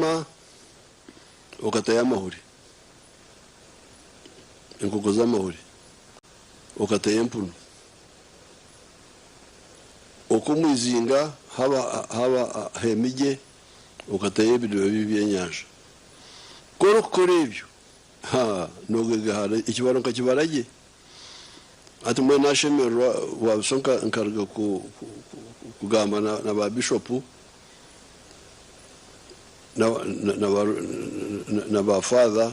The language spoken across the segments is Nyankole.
Orikutema okatayo amahuri, enkoko z'amahuri, okatayo empunu. Okwo omu izinga haaba haaba heemi gye, okatayo ebidiba by'ebyenyanja. Ku orikukora ebyo, ha, noogagahara, ekibaro nkakibara gye. Hati mbwenu nashemererwa bwabuso nkaruga kugamba na ba bishopu na ba father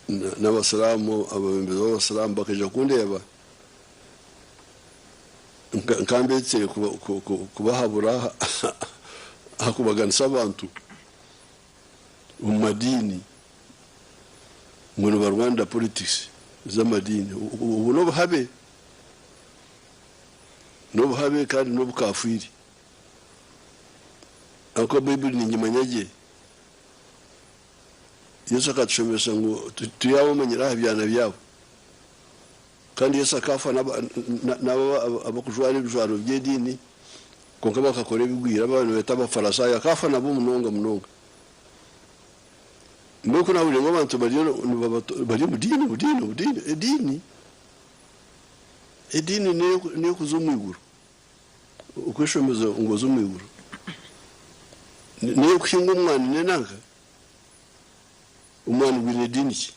n'abasiraamu, abebembezi b'abasiraamu bakaija kundeeba nkambeetsire kubahabura aha kubaganisa abantu omu madiini. Ngu nibarwanira politics z'amadiini. Obwo n'obuhabe. N'obuhabe kandi n'obukafiiri. Ahabw'okuba Baibuli ningimanya gye. Yesu akatushomesa ngu turyabamanyira aha byana byabo. Kandi Yesu akafa n'abo abarikujwara ebijwaro by'ediini kwonka bakakora ebigwire, abu nibeeta Abafarisaayo, akafa nabo munonga munonga. Mbwenu ku naahuriire ngu abantu bariyo bari omu diini, omu diini, omu diini, ediini, ediini n'ey'okuza omu iguru, okweshomeza ngu oze omu iguru. N'ey'okuhinga omwani n'enanka, omwani gwine diini ki?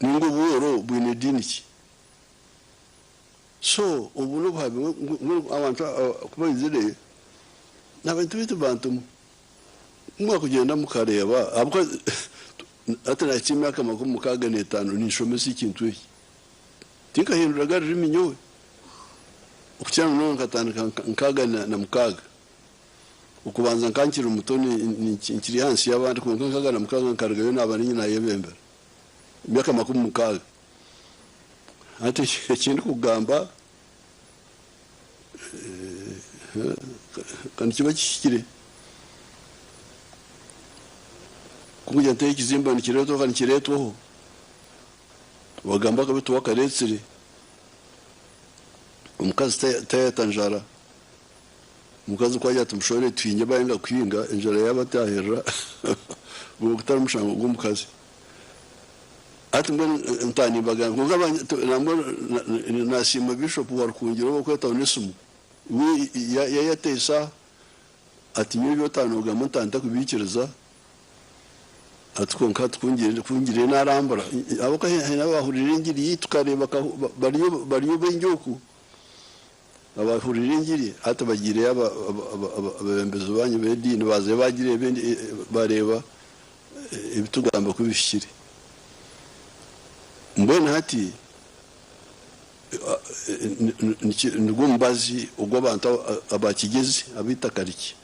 Nainga obworo bwine diini ki? So obu n'obuhabe mbwenu abantu ku baizire n'abantu baitu bantu mwe ku mwakugyenda mukareeba ahabw'okuba hati nahitsya emyaka 65 ninshomesa ekintu eki tinkahinduraga rurimi nyowe okukira munonga nkatandika nkaaga na mukaaga okubanza nkaba nkiri muto nkiri ahansi y'abandi kwonka 66 nkarugayo naaba niinye naayebembera emyaka 60. Hati eki ndikugamba ka nikiba kihikire. Ku nkugira nti ekizimba nikireetwaho ka nikireetwaho, wagamba akabi tiwakareetsire, omukazi tayeta njara, omukazi ku agira ati mushwere tuhingye bayenga kuhinga, enjara yaabatahirira gwo gutari mushango gw'omukazi. Hati mbwenu ntaaha nimbagambira kwonka nambwo nasiima Bishop wa Rukungiri ou barikweta Onesimo we yayeteisa ati nyowe ebi otaaha nogamba ntaaha ntakubiikiriza ati kwonka hati ku ngiire narambura ahabw'okuba haine abahuriire engiri yaitu kare bariyo baingi oku abahuriire engiri hati bagiireyo abebembezi banyu b'ediini baazayo bagireeba bareeba Ebi tugamba ku bihikire. Mbwenu hati nigwo mubazi ogw'abantu aba Kigezi ab'eitaka rikye.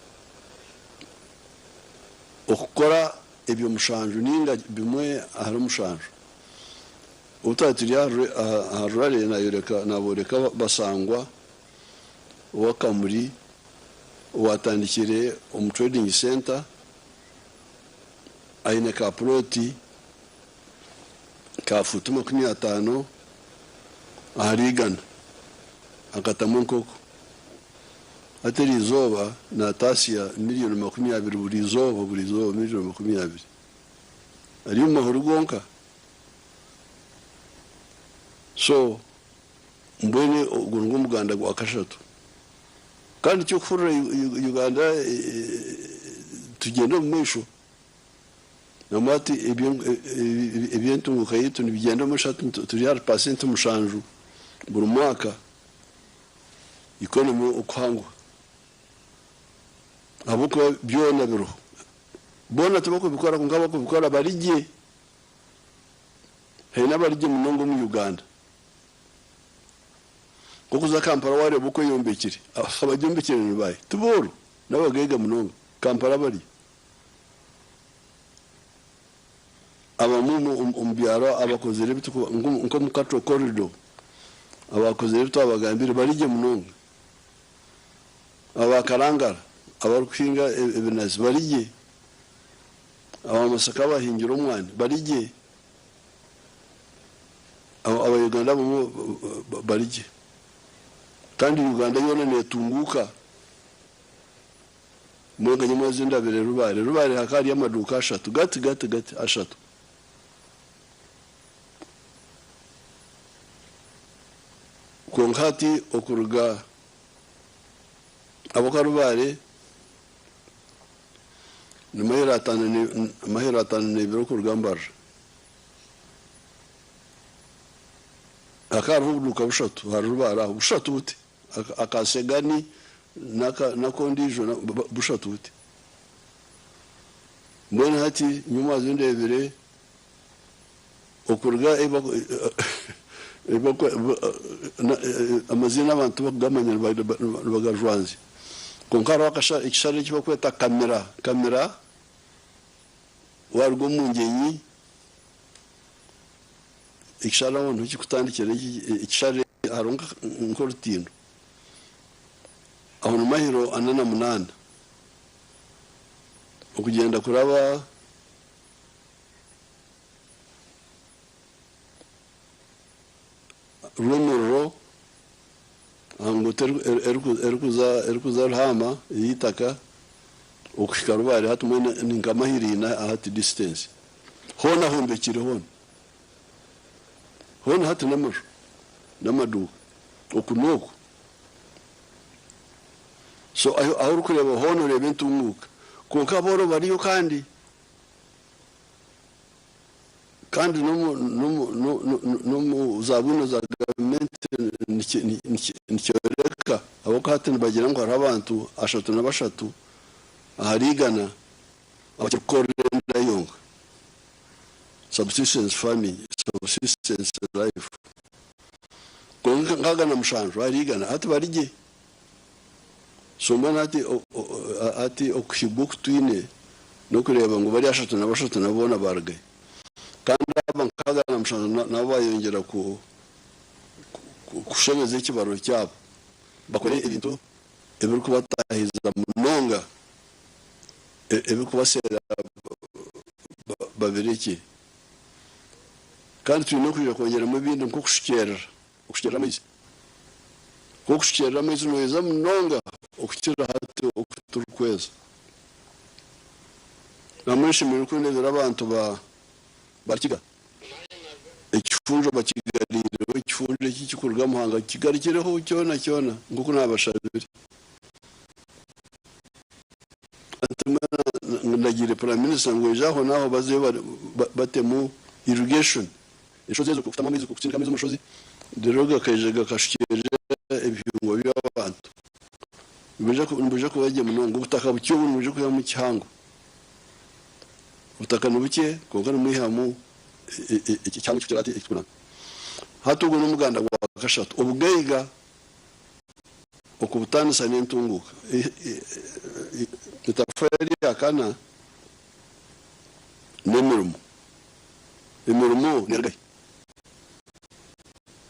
Okukora ebyo mushanju nainga bimwe ahari mushanju. Obu twaba turi aha rurare naaboreka Basangwa owa Kamuri owaatandikire omu Trading Centre. Aine ka puloti ka fuuti 50 ahari igana, akatamu enkoko. Hati eriizooba naataasya miriyoni 20 buri izooba, buri izooba miriyoni 20. Ari omu mahuri gonka. So mbwenu ogwo nigwo muganda gwa kashatu. Kandi eky'okuhurira Uganda tugyenda omu maisho nambwenu hati eby'entunguka yaitu nibigyenda omu maisho hati turi ahari paasenti 7 buri mwaka economy okuhanguha ahabw'okuba byona biriho. Boona tibakubikora kwonka abakubikora bari gye. Haine abari gye munonga omu Uganda. Nk'okuza Kampala waareeba oku eyombekire, abagyombekire ni baahi? Ti booro, n'abagaiga munonga. Kampala bariyo. Abamwe omu byaro abakozire ebi nk'omu Cattle Corridor, abakozire ebi twabagambire bari gye munonga. Aba Karangara abarikuhinga ebinazi bari gye. Aba Masaka abahingire omwani bari gye. Abayuganda abamwe bari gye. Kandi Uganda yoona neetunguuka. Mbwenu nka nyamwezi endabire Rubare. Rubare hakaba hariyo amaduuka ashatu gati gati gati ashatu. Kwonka hati okuruga ab'oka Rubare ni mahiro ataano mahiro ataano n'ebiri okuruga Mbarara. Hakaba hariho obuduuka bushatu ahari Rubare aho, bushatu buti, aka Segani n'akondiijo bushatu buti. Mbwenu hati nyowe omwazi ndeebire okuruga amaziina abantu tibakugamanya nibagajwanzya. Kwonka hariho ekishare eki barikweta Kamira, Kamira waaruga omu ngyenyi, Ekishare aho niho kirikutandikira ekishare hariho nk'orutindo aho ni mahiro ana na munaana okugyenda kuraba Rwomuriro aha nguuto erikuza Ruhaama ey'eitaka okuhika Rubare hati mbwenu ni nka mahiro ina hati distance hoona hombekire hoona. Hoona hati n'amaju n'amaduuka oku n'oku. So ahu orikureeba hoona oreeba entunguuka. Kwonka abooro bariyo kandi kandi n'omu za bwino za gavumenti nikyoreka ahabw'okuba hati nibagira ngu hariho abantu ashatu na bashatu ahari igana abakirikukorera enda yonka. Subsistence farming, subsistence life. Kwonka nkaga na mushanju ahari igana hati bari gye. So mbwenu hati hati okuhigwa oku twine n'okureeba ngu bari ashatu na bashatu nabo boona baarugayo. Kandi aba nkaga na mushanju nabo baayongyera ku kushemeza ekibaro kyabo bakore ebintu ebirikubataahiza munonga. Ebirikubaseera babirekye. Kandi twine kwija kwongyeramu ebindi nk'okushukyerera, okushukyerera amaizi. Nk'okushukyerera amaizi noyeza munonga okukira hati oku turikweza. Nambwenu nshemereire kundebera abantu ba Bakiga ekifunjo bakigariireho, ekifunjo eki ekirikuruga Muhanga kigarikireho kyona kyona nk'oku naabashabire. Ndagiire Prime Minister ngu aije aho n'aho bazeyo batemu irrigation, enshozi ezo kutamu amaizi, kutsindika amaizi omu nshozi reero gakaija gakashukyerera ebihingwa by'abantu. Nibaija kuba gye munonga. Obutaka bukye obu nibwija kwihamu kihango. Obutaka nibukye kwonka nimwihamu ekihango ekikukira hati ekirikunama. Hati ogwo n'omuganda gwa kashatu. Obugaiga. Okubutaanisa n'entunguuka. Etafaari erya kana n'emirimo. Emirimo neeruga hi?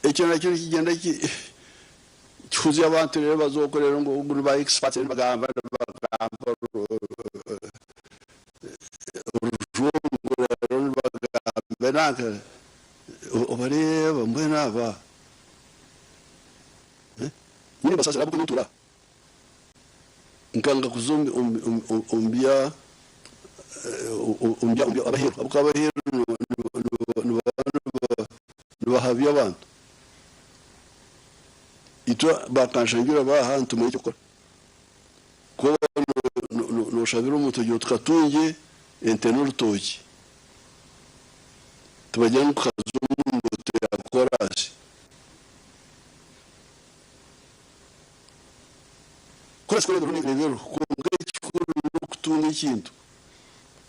Ekyo nakyo nikigyenda kihuzya abantu reero baza okwo reero ngu ogu ni ba experts reero nibagamba nibagamba orujungu reero nibagamba nanka obareeba mbwenu aba. Nyowe nimbasaasira ahabw'okuba nintuura nkanga kuza omu bya abaheeru ahabw'okuba abaheeru nibaba nibahabya abantu. Itwe bakanshangira baaha nitumanya eky'okukora. Ku oba nooshabira omuntu ogira oti katungye ente n'orutookye, tibagira ngu kaza omu nguuto ya koraasi. Koraasi ku eraabe eriho kwonka ekikuru n'okutunga ekintu.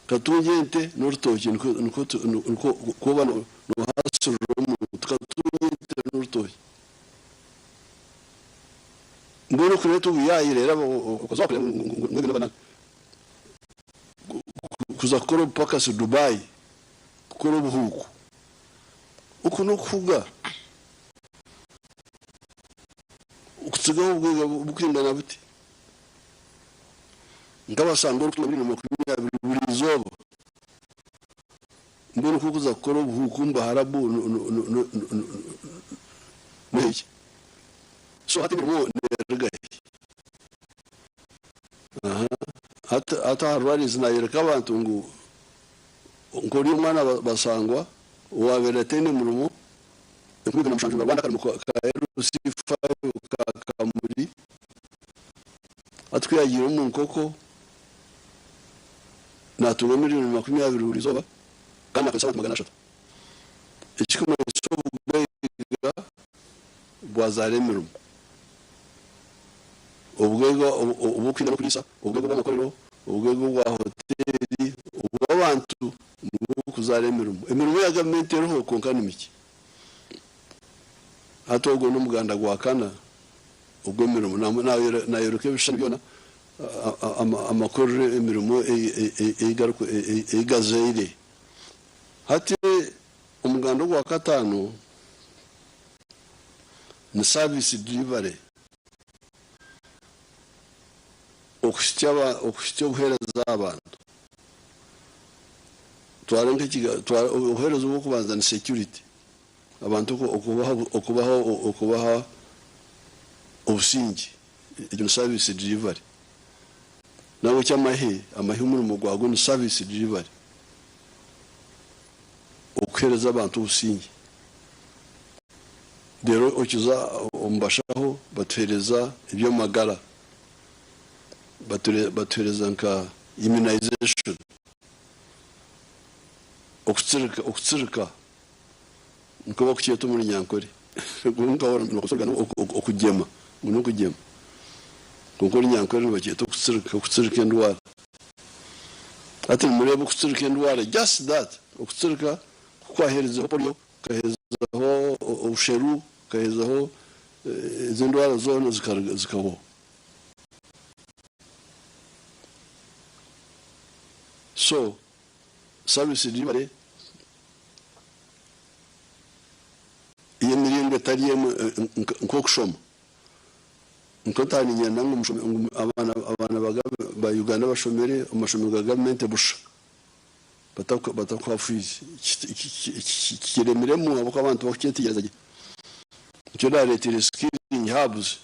Katungye ente n'orutookye nikwo ku oba noohaasirira omuntu, katungye ente n'orutookye. Mbwenu okureeta obuyaayi reero okaza wakureeba ngu ebi n'ebi kuza kukora obupakasi Dubai kukora obuhuuku, oku n'okuhuga okutsigaho obugaiga bukwingana buti. Nkabashanga orikutunga milioni 20 buri izooba, mbwenu ku orikuza kukora obuhuuku omu Baharabu n'oheki? So hati emirimo neeruga hi? Aha. Hati hati aha rallies naayoreka abantu ngu nk'ori omwana Basangwa owaabaire ataine murimo 2007 Rwanda akarimo ka LC5 ka Kamuri hati ku yaagiire omu nkoko naatunga 20,000,000 buri izooba kandi naakozesa abantu 300. Ekirikumanyisa obugaiga bwazaara emirimo. Obugaiga obw'okuhinga n'okuriisa, obugaiga obw'amakorero, obugaiga obwa hoteeri, obw'abantu nibwo burikuzaara emirimo. Emirimo ya gavumenti eriho kwonka ni mikye. Hati ogwo n'omuganda gwa kana ogw'emirimo. Naayoreka ebishushani byona amakorero emirimo ei gazaire. Hati omuganda ogwa kataano ni service delivery, okuhitsya obuheereza aha bantu. Twara obuheereza obw'okubanza ni security, abantu okubaha obusingye, egyo ni service delivery. Nahabwekyo amahe, amahe omurimo gwago ni service delivery, okuhereza abantu obusingye. Reero okiza omu bashaho batuhereza eby'amagara, batuhereza nka immunization, okutsirika, okutsirika nikwo bakukyeta omu Runyankore. Kwonka okugyema, ngu n'okugyema. Kwonka Orunyankore nibakyeta okutsirika, okutsirika endwara. Hati nimureeba okutsirika endwara, just that, okutsirika ku kwaheerizeho polio, kukaheezaho obusheru, kukaheezaho ezo endwara zoona zikahwaho. So, service delivery y'emiringo etari emwe nk'okushoma. Nka niinyenda ngu abaana ba Uganda bashomere omu mashomero ga gavumenti busha batakuha fiizi. Kiremiremu ahabw'okuba abantu tibakukyetegyereza gye. Nikyo naareeteire skilling hubs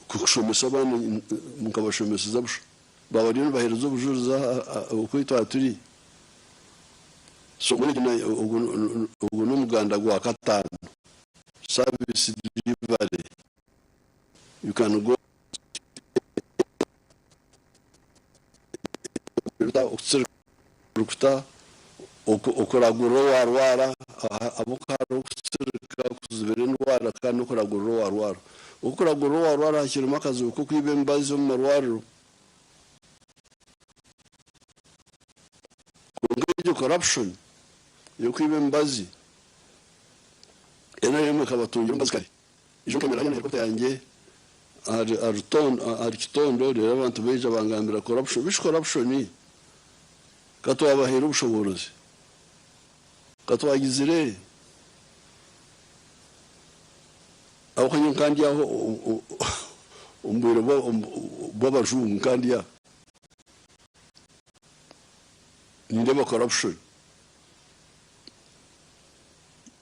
kushomesa abaana nkabashomeseza busha. Baaba bariyo nibaheereza obujurizi oku twaba turi. So ogwo n'omuganda gwa kataano. Service delivery you can go okutsirikuta okuragurira owarwara ahabw'okuba hariho okutsirika okuzibira endwara kandi n'okuragurira owarwara. Okuragurira owarwara hakirimu akazibu k'okwiba emibazi omu marwariro. Kwonka egyo corruption y'okwiba emibazi NRM ekabatungira omubazi kare. Ijo nkemera hariya na helicopter yangye ahari Kitondo reero abantu baija bangambira corruption. Which corruption? Ka twabahaire obushoboorozi. Ka twagizire ahabw'okuba nyowe nka ndi aho omu bwire bw'abajungu nka ndi aho. Nindeeba corruption.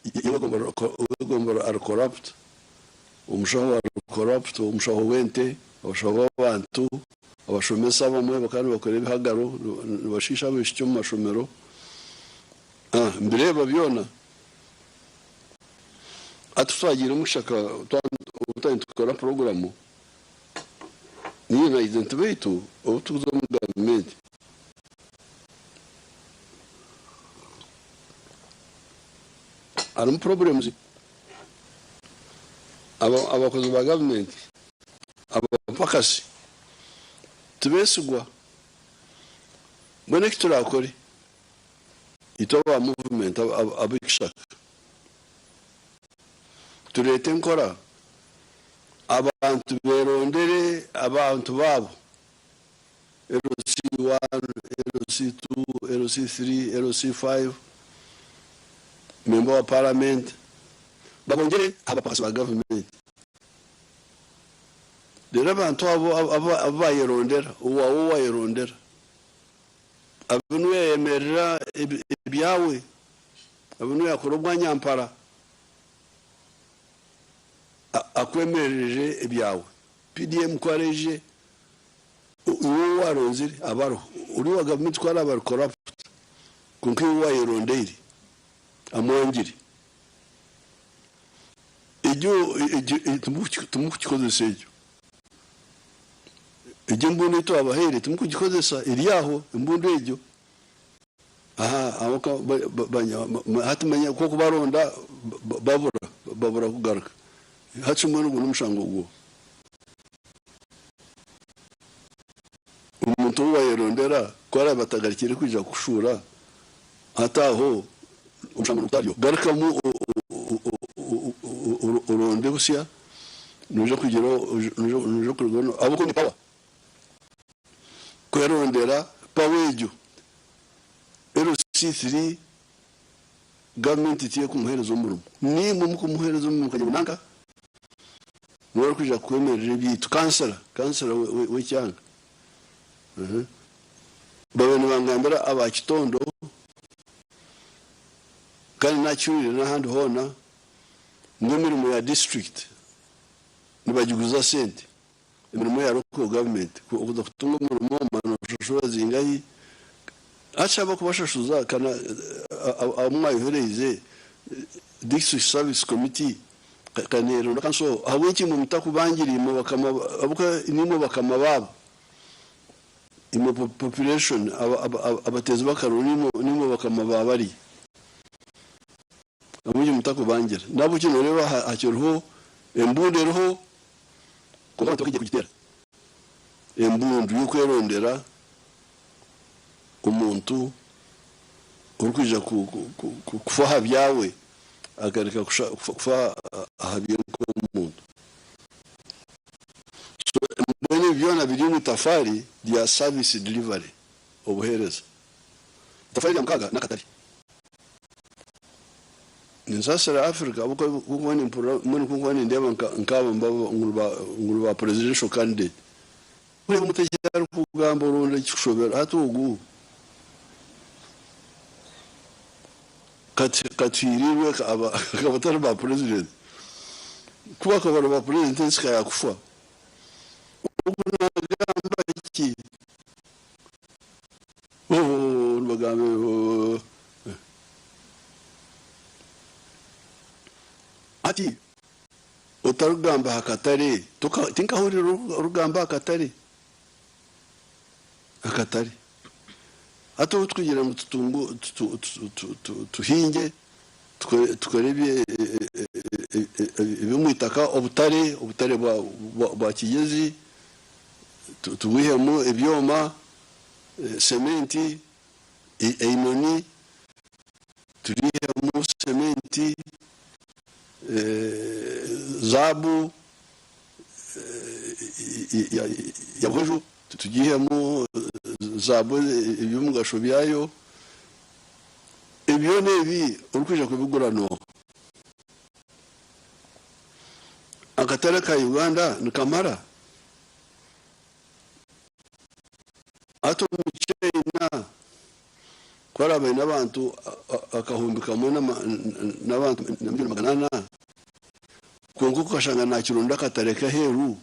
Ow'eigombora ari corrupt, omushaho ari corrupt, omushaho w'ente, abashaho b'abantu, abashomesa abamwe bakaba nibakora ebihagaro, nibashiisha abaishiki omu mashomero. Mbireeba byona. Hati ku twagiire omu kishaka obu twaba nitukora puroguramu, niinye na agenti baitu obu turikuza omu gavumenti, Harimu problems abakozi ba gavumenti abapakasi tibesigwa mbwenu eki turakore itwe aba movement abekishaka tureete enkora abantu berondere abantu baabo. LC1, LC2, LC3, LC5, memba wa paramenti babongyere aha bapakasi ba gavumenti. Reero abantu abo abu bayerondera, owaawe ou wayerondera abe niwe yayemerera ebyawe, abe niwe yakora obwanyampara. Akwemererere ebyawe. PDM ku araije, iwe ou waronzire aba ariho. Ori owa gavumenti ku araabe ari corrupt, kwonka iwe ou wayerondeire amwangire. Egyo timurikukikozesa egyo. Egyo embundu ei twabahaire timurikugikozesa, eri aho embundu egyo. Hati manya ku okubaronda babura, babura kugaruka. Hati mbwenu ogwo n'omushango gwo. Omuntu ou wayerondera ku araabe atagarukire kwija kukushuura, hati aho omushango nigutaaha. Garukamu oronde busya, noija kugira, noija kurugaho ahabw'okuba oine power. Kwerondera power egyo. LC3 gavumenti tiyo ekumuhereza omurimo. Nimwe mukumuhereza omurimo mukagira ngu nanka niwe arikwija kwemerera ebyaitu. Kansara, kansara w'ekyanga. Babaire nibangambira aba Kitondo kandi nakihurire n'ahandi hoona ngu emirimo ya disiturikiti nibagiguza sente. Emirimo ya local government okuza kutunga omurimo omara noshashura zingahi hati abakubashashuza kana abu mwayohereize district service committee kaneronda kanso ahabwenki imwe mutakubangira imwe bakama ahabwokuba nimwe bakama baabo imwe population abateezi bakaruru nimwe bakama ba bariya ahabwenki mutakubangira nahabwekyo noreeba hakiriho embundu eriho. Kwonka abantu bakaija kugiteera embundu y'okwerondera omuntu orikwija kufa aha byawe akareka kufa aha bye nk'omuntu. So mbwenu ebi byona biri omu itafaari rya service delivery, obuheereza. Itafaari rya mukaaga n'akatare. Ninsaasira Africa ahabw'okuba ku nkuba nimpurira mbwenu ku nkuba nindeeba nk'aba ngu ni ba presidential candidate, oreeba omuntu eki arikugamba oronda ekikushobera hati ogu katuhiirirwe akaba atari ba president, ku bakaba bari ba president ensi ka yakufa, ogu nagamba ki? Ooh nibagamba ooh. Hati otarikugamba aha katare tinkahurire orikugamba aha katare akatare hati obu tukugira ngu tuhingye tukore eby'omwitaka obutare obutare bwa Kigyezi tubwihemu ebyoma Sementi, einoni turiihamu sementi, zaabu ya buhweju tugiihemu zaabu eby'omugasho byayo. Ebi byona ebi orikwija kubigura nooha? Akatare ka Uganda nikamara? Hati omu China ku araabe aine abantu akahumbi kamwe n'abantu na milioni 400, kwonka okashanga naakironda akatare k'aheeru,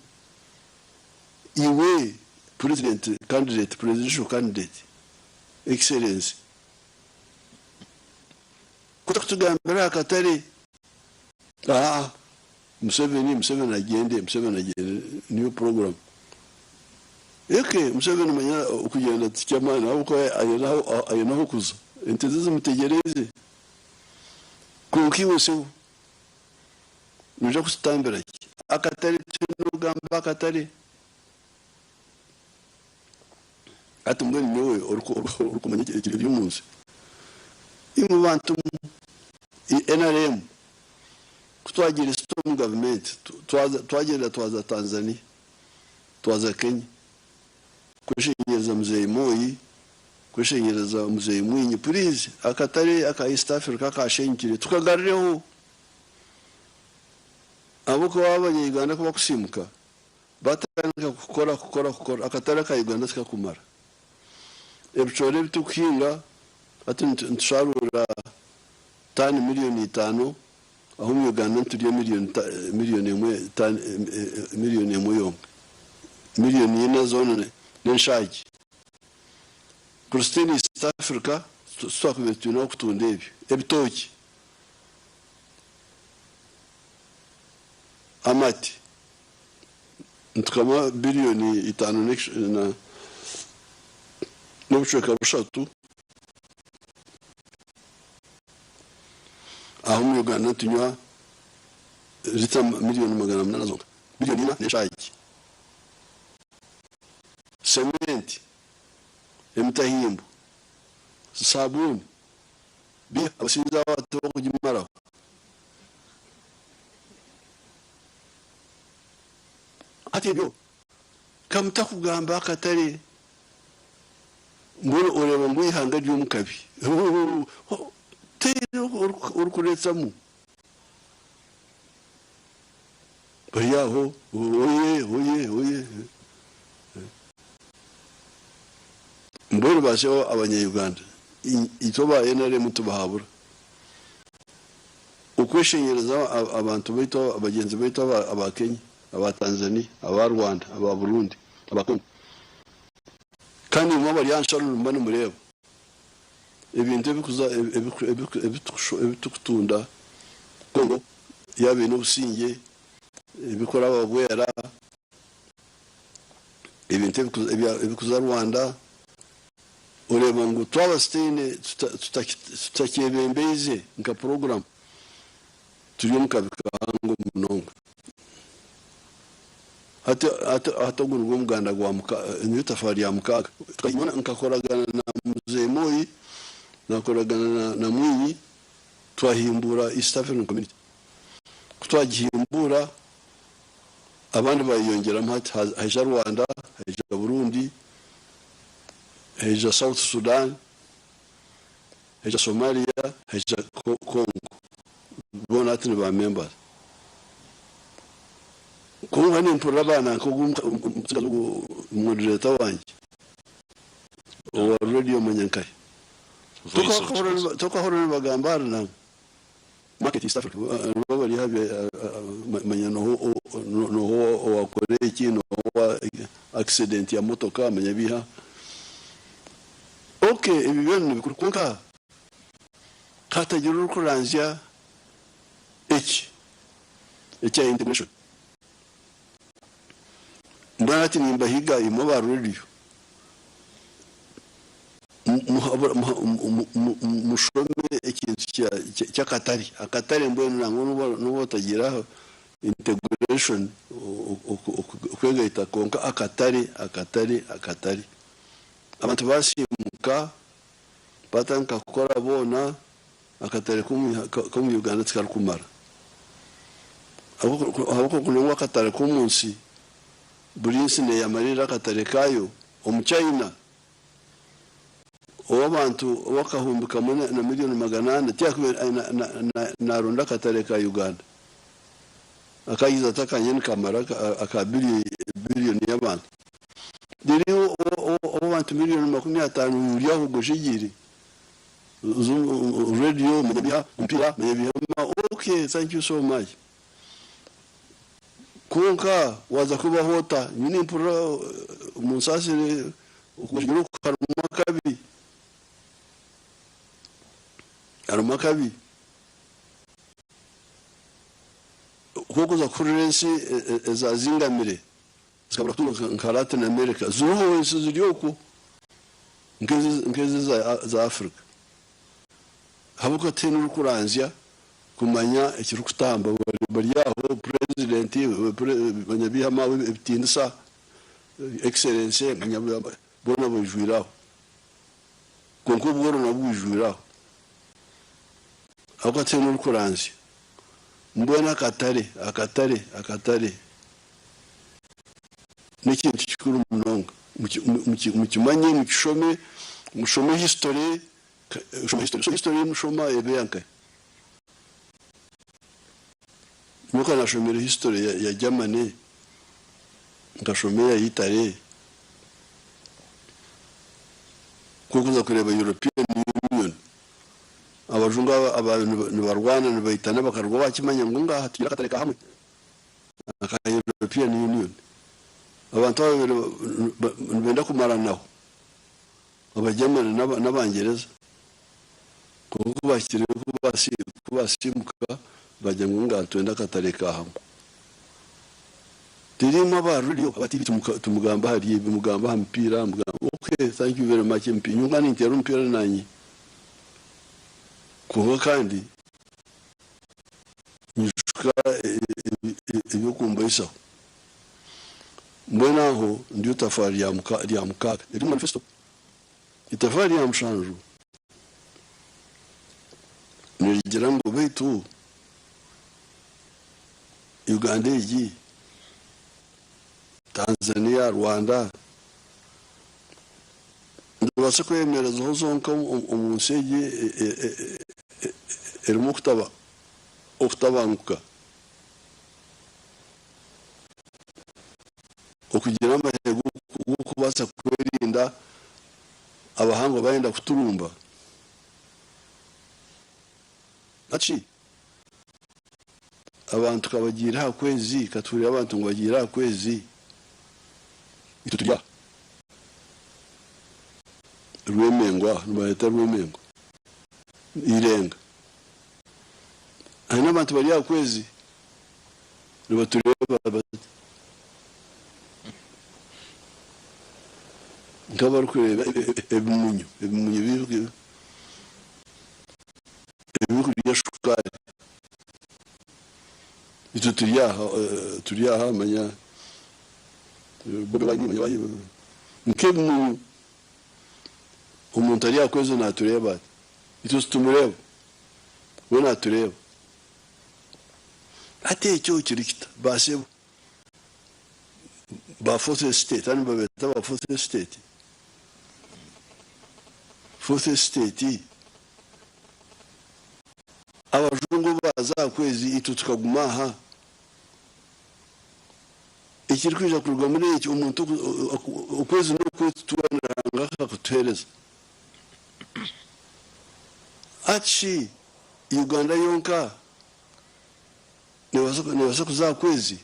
iwe president candidate, presidential candidate, excellency, ku otarikutugambira aha katare, aa Museveni, Museveni agyende, Museveni agyende niyo program. Eke Museveni manya okugyenda tikyamaani ahabw'okuba aine ah'okuza, ente ze zimutegyereize. Kwonka iwe sebo noija kututambira ki? Akatare twine okugamba akatare. Hati mbwenu nyowe orikumanya ekiri omu nsi, imwe bantu mwe, nrm ku twagiire itwe omu gavumenti twagyenda twaza Tanzania, twaza Kenya kweshengyereza Muzei Moi, kweshengyereza Muzei Mwinyi, puriizi akatare aka East Africa akashenyukire tukagarureho ahabw'okuba abanya-Uganda ku bakusiimuka Batandika kukora, kukora, kukora, akatare aka Uganda tikakumara. Ebicoori ebi turikuhinga hati nitusharuura taani miriyoni itaano, Aho omu Uganda niturya miriyoni emwe miriyoni emwe yonka. Miriyoni ina zoona n'enshaagi. Christine East Africa titwakubaire twine ah'okutunda ebyo. Ebitookye, amate, nitukama biriyoni itaano n'obucweka bushatu. Aha omu Uganda nitunywa lita miriyoni 800 zonka, biriyoni ina n'enshaagi. Cement, emitahimbo, sabuuni, biiha abasinzi abo tibakugimaraho. Hati ebyo kamutakugamba akatare mbwenu oreeba ngu eihanga riri omu kabi tihaine orikureetsamu. Bari aho oye oye oye mbwenu baasyo abanya Uganda itwe aba NRM tubahabura okweshengyereza abantu baitu bagyenzi baitu aba Kenya, aba Tanzania, aba Rwanda, aba Burundi, aba Congo kandi imwe abari aha nsharo nimuba nimureeba ebintu ebitukutunda Congo yaaba eine obusingye, ebikuraba Bwera, ebintu ebikuza Rwanda, oreeba ngu twaba tutaine tutakyebembeize nka puroguramu turi omu kabi kahango munonga. Hati hati ogu nigwo muganda gwa niryo itafaari rya mukaaga. Nkakoragana na Mzee Moi, nakoragana na Mwinyi twahimbuura East African Community. Ku twagihimbuura abandi bayeyongyeramu hati haija Rwanda, haija Burundi, haija South Sudan, haija Somalia, haija Congo. Boona hati ni ba members. Kwonka nimpurira abaana nk'ogu omutsigazi ogu moderator wangye owa radio Manyankaye. Voice of Kikazi. Tokahurira nibagamba ahari na market East Africa nibo bari aha manya noha owakora eki noha accident ya motoka manya biha. Okay ebyo byona nibikuru kwonka hatagira orikuranzya eki ekya integration. Mbwenu hati nimbahiga imwe aba radio mushome ekintu ky'akatare. Akatare mbwenu nangwa nobu otagira integration okwegaita kwonka akatare, akatare, akatare. Abantu basiimuka batandika kukora boona akatare k'omu Uganda tikarikumara. Ahabw'okugira ngu akatare k'omu nsi buri nsi neeyamarira akatare kaayo, omu China ow'abantu ow'akahumbi kamwe na miriyoni 400 tiyakubaire naaronda akatare ka Uganda akaagize ati akanye nikamara aka biriyoni y'abantu. Reero ow'abantu miriyoni 50 ori aho ogwejegyeire radio manya biha omupiira manya biha okay thank you so much. Kwonka waaza kubaho ota? Nyowe nimpurira munsaasire okugwejegyera oku harimu akabi, harimu akabi. Ku orikuza kuhurira ensi ezazingamire zikabura kutunga nka Latin America, ziriho ensi ziri okwo nk'ezi eza Africa. Ahabw'okuba tihaine orikuranzya kumanya ekirikutamba. Bari aho purezidenti, banyabihama ebitiinisa, excellency, boona baijwire aho. Kwonka obworo nabwo bwijwire aho. Ahabw'okuba tihaine orikuranzya. Mbwenu akatare, akatare, akatare n'ekintu kikuru munonga. Mukimanye, mukishome, mushome history. So history ei mushoma eba eya nkahi? Nyowe ka nashomire history ya Germany, nkashoma eya Italy, ku orikuza kureeba European Union, Abajungu aba nibarwana nibaitana bakaruga bakimanya ngu ngaha tugira akatare ka hamwe aka European Union. Abantu aba babaire nibenda kumaranaho Abagyamani n'Abangyereza. Kwonka ku bahikire ku basiimuka bagira ngu ngaha nitwenda akatare ka hamwe. Tiriimwe aba radio aba TV timugamba ahari ebi mugamba aha mipiira mugamba ok thank you very much MP nyowe nka ninteera omupiira nanye kwonka kandi nyijuka ebyokumbaisaho mbwenu aho ndyo itafaari rya mukaaga eri omu manifesto itafaari rya mushanju nirigira ngu beitu Uganda egi, Tanzania, Rwanda nizibaasa kweyemerezaho zonka omu nsi egi erimu okutabanguka? Okugira amahe g'okubaasa kwerinda abahangwa bayenda kuturumba? Hati Abantu ka bagiire aha kwezi, ka tuhurire abantu ngu bagiire aha kwezi, itwe turi aha Rwemengo aho, nibaheeta Rwemengo, Irenga. Hariho n'abantu bari aha kwezi nibatureeba bati nk'abarikureeba ebimunyu, ebimunyu ebirikurya shukaari. Itwe turi aha, turi aha manya nk'ebimunyu. Omuntu ari aha kwezi naatureeba ati, itwe titumureeba, we naatureeba. Hati ekyo kiri kita? Baasebo ba fourth estate, hati nibabeeta ba fourth estate? Fourth estate? Abajungu obu baaza aha kwezi itwe tukaguma aha? Ekirikwija kuruga muri eki omuntu okwezi n'okwezi twena Ruhanga akakutuheereza. Hati shi Uganda yonka neebaasa kuza aha kwezi?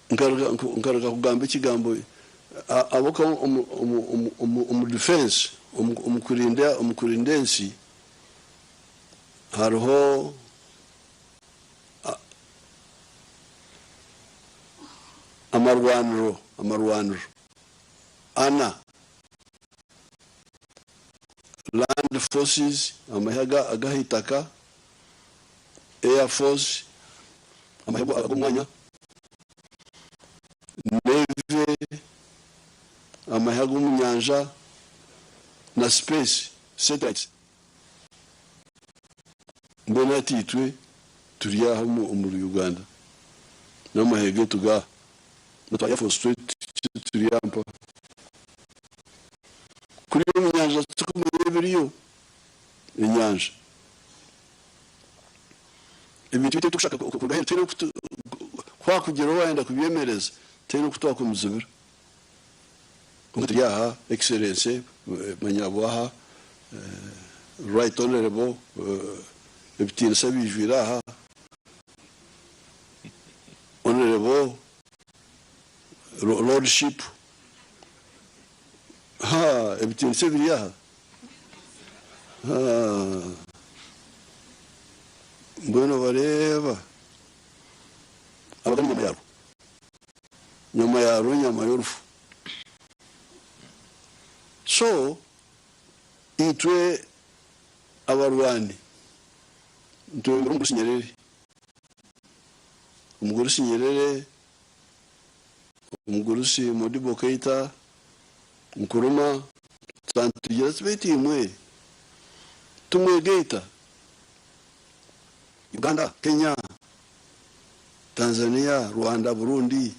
Nkaruga kugamba ekigambo ahabw'okuba omu defence, omu kurinda ensi hariho amarwaniro ana, Land Forces, amahe ag'aha itaka, Air Force, amahe ag'omwanya, Navy, amahe ag'omu nyanja, na Space, satellites. Mbwenu hati itwe turi aha omuri Uganda n'amahe gaitu gaaha, na twa Air Force turi aha mpaho. Kuriya omu nyanja titurikumanya ebiriyo, enyanja. Ebintu ebi turikushaka kuruga aheeru tihaine oku ku hakugira owaayenda kubyemereza tihaine oku twakumuzibira. Kwonka turi aha Excellency manya abo aha Right Honourable ebitiinisa biijwire aha Honourable Lordship haa ebitiinisa ebiri aha. Mbwenu obareeba abaga nyama yarwo, nyama yarwo nyama y'orufu. So itwe abarwani nitwebembera Omugurusi Nyerere, Omugurusi Nyerere, Omugurusi Modibo Keita, Nkrumah, Tugira tuti beitu imwe tumwegaita Uganda, Kenya, Tanzania, Rwanda, Burundi,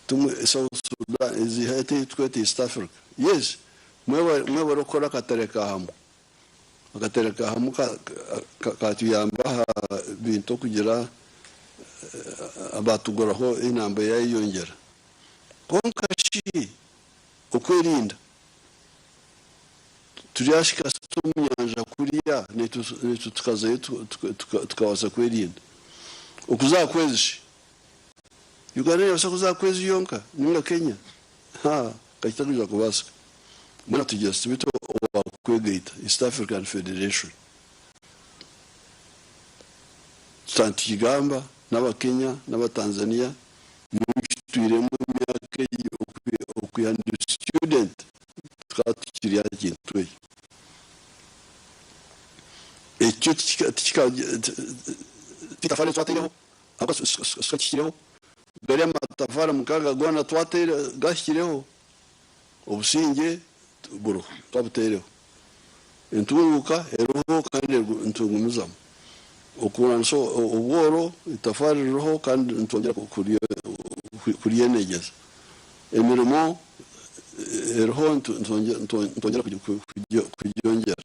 tumwe South Sudan ezi hati ei turikweta East Africa. Yes, mwebare kukora akatare ka hamwe. Akatare ka hamwe katuyamba aha bintu okugira batuguraho enamba yayeyongyera. Kwonka shi okwerinda. Turyashika tuta omu nyanja kuriya naitwe tukazayo tukabaasa kwerinda. Okuza aha kwezi shi? Uganda neebaasa kuza aha kwezi yonka ninga Kenya? Haa, kakitakwija kubaasika. Mbwenu tugira tuti beitu owaakwegaita, East African Federation. Tutandika tukigamba n'Abakenya n'Abatanzania nyowe nkitwiremu emyaka egi okwiha ndi student. Tukaba tukiri aha kintu ekyo. Ekyo ti itafaari eri twataireho, ahabw'okuba tikakihikireho. Gariya matafaari mukaaga goona twataire gahikireho, obusingye buriho, twabutaireho. Entunguuka eriho kandi nitugumizamu. Okurwanisa obworo, itafaari ririho kandi nitwongyera kuryenegyeza. Emirimo eriho nitwongyera kugyongyera.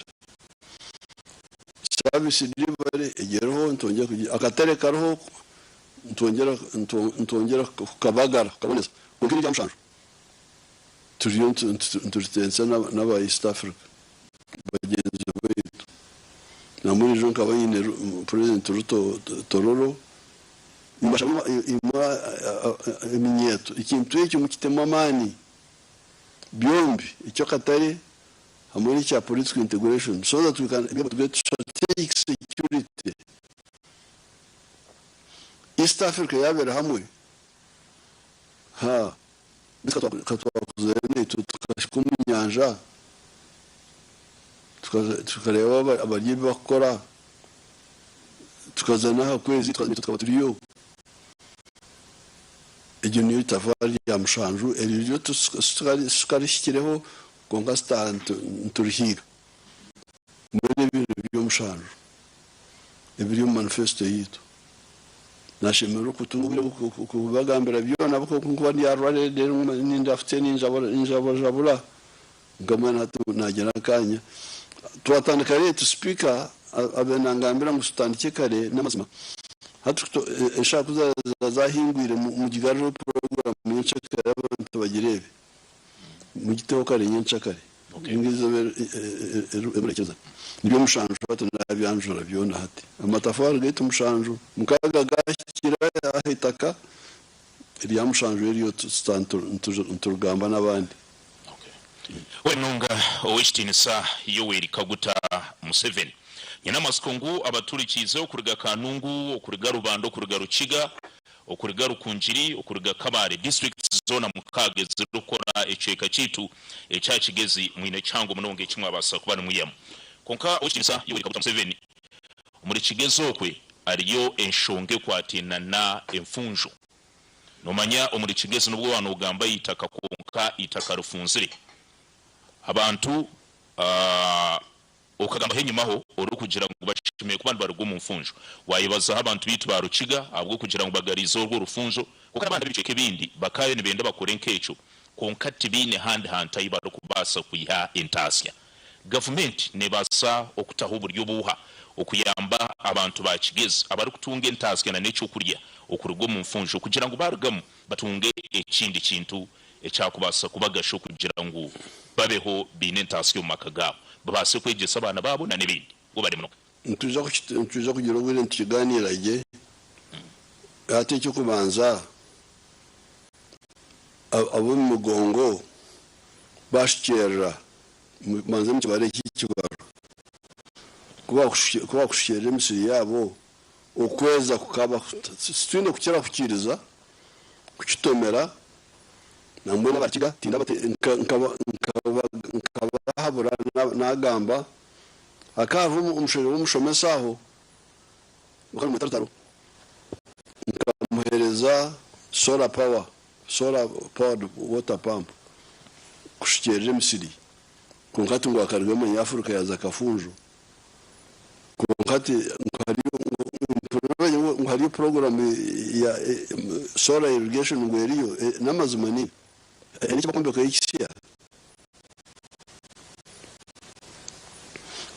Service delivery eriho akatare kariho nitwongyera kukabagara kukaboneza. Kwonka eri erya mushanju turiyo nituritensa n'aba East Africa bagyenzi baitu. Nambwenu ejo nkaba nyine President Ruto Tororo. Nimbashaba imwe eminyeeto, ekintu ekyo mukitemu amaani byombi, eky'akatare hamwe n'ekya political integration so that we can be able to get strategic security. East Africa yabeera hamwe, ha beitu katwakuzayo naitwe tukahika omu nyanja tukareeba abari ebi bakukora. Tukaza n'aha kwezi naitwe tukaba turiyo. Eryo niryo itafaari rya mushanju eryo ryo titukarihikireho kwonka niturihiiga. Mbwenu ebyo nibyo mushanju ebiri omu manifesito yaitu. Nashemererwa okutunga obwire bw'okubagambira byona ahabw'okuba ku ndikuba ndi aha rware reero nindafutsya ninjabura Nka mbwenu hati naagira akaanya. Twatandika late, sipiika abaire nangambira ngu tutandikye kare n'amazima. Hati eshaaha ku zaaza zaahingwire mugigarureho puroguraamu nyenkyakare abantu bagireebe. Mugiteho kare nyenkyakare. Ninga eizooba erimurekyeza. Nibyo mushanju hati naabyanjura byona hati. Amatafaari gaitu mushanju, mukaaga gaahikire aha itaka, erya mushanju eryo niturigamba n'abandi. Wenunga Ow'ekitiinisa Yoweri Kaguta Museveni. Nyine amatsiko ngu abaturikiize okuruga Kanungu, okuruga Rubanda, okuruga Rukiga, okuruga Rukungiri, okuruga Kabale disiturikiti zoona mukaaga ezirikukora ekicweka kyaitu ekya Kigezi mwine kihango munonga eki mwabaasa kuba nimwihamu. Kwonka Ow'ekitiinisa Yoweri Kaguta Museveni omuri Kigezi okwe hariyo enshonga ekwataine na enfunjo. Nomanya omuri Kigezi nobwo waba nogamba eitaka kwonka eitaka rifunzire abantu okagambaho enyimaho orikugira ngu bashemereire kuba nibaruga omu nfunjo. Wayebazaho abantu beitu ba Rukiga ahabwokugira ngu bagariize orwo orufunjo kwonka nabandi abebicweka ebindi bakaayo nibenda bakore nkekyo kwonka tibaine handi hantu ahu barikubaasa kwiha entaasya. Gavumenti nebaasa okutaho oburyo buuha okuyamba abantu ba Kigezi abarikutunga entaasya na n'ekyokurya okuruga omu nfunjo kugira ngu barugamu batunge ekindi kintu ekyakubaasa kubagasha okugira ngu babeho baine entaasya omu maka gaabo babaase kwegyesa abaana baabo na n'ebindi. Webare munonga. Nitwija kugira obwire nitukigaaniira gye. Hati eky'okubanza, ab'omu migongo baashukyerera Mubanze mukibare eki ekibaro. Ku baakushukyerera emisiri yaabo, okweza kukaba titwine kukira kukiiriza, kukitomera, nambwenu abakiga nkabahabura naagamba, hakaba hariho omushaija w'omushomesa aho, bakaba nibamweta Rutaro, nkamuheereza solar power. Solar powered water pump kushukyerera emisiri kwonka hati ngu akaruga manya Africa yaza Kafunjo kwonka hati ngu hariyo program ya solar irrigation ngu eriyo namazima ni ekibakwombekayo ekisya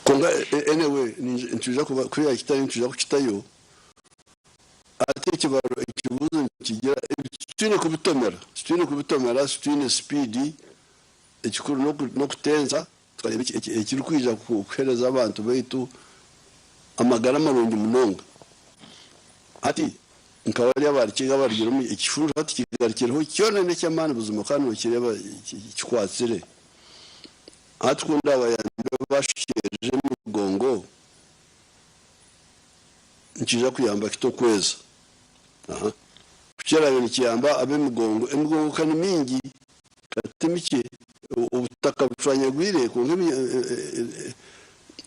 kwonka anyway nitwija kukitayo nitwija kukitayo. Hati ekibaro ekibuuzo nikigira ebi titwine kubitomera, titwine kubitomera, titwine sipiidi, ekikuru n'okutensa. Tukareeba ekirikwija kuheereza abantu baitu amagara marungi munonga. Hati nka bariya abarikiga abarugire omu ekishunju hati kigarukireho kyona n'eky'amaani buzima kandi nokireeba kikwatsire. Hati ku ndaabayambe bashukyeerire emigongo, nikiija kuyamba kita okweza? Aha. Ku kiraabe nikiyamba ab'emigongo, emigongo ka ni mingi, ka ti mikye, obutaka bucwanyagwire kwonka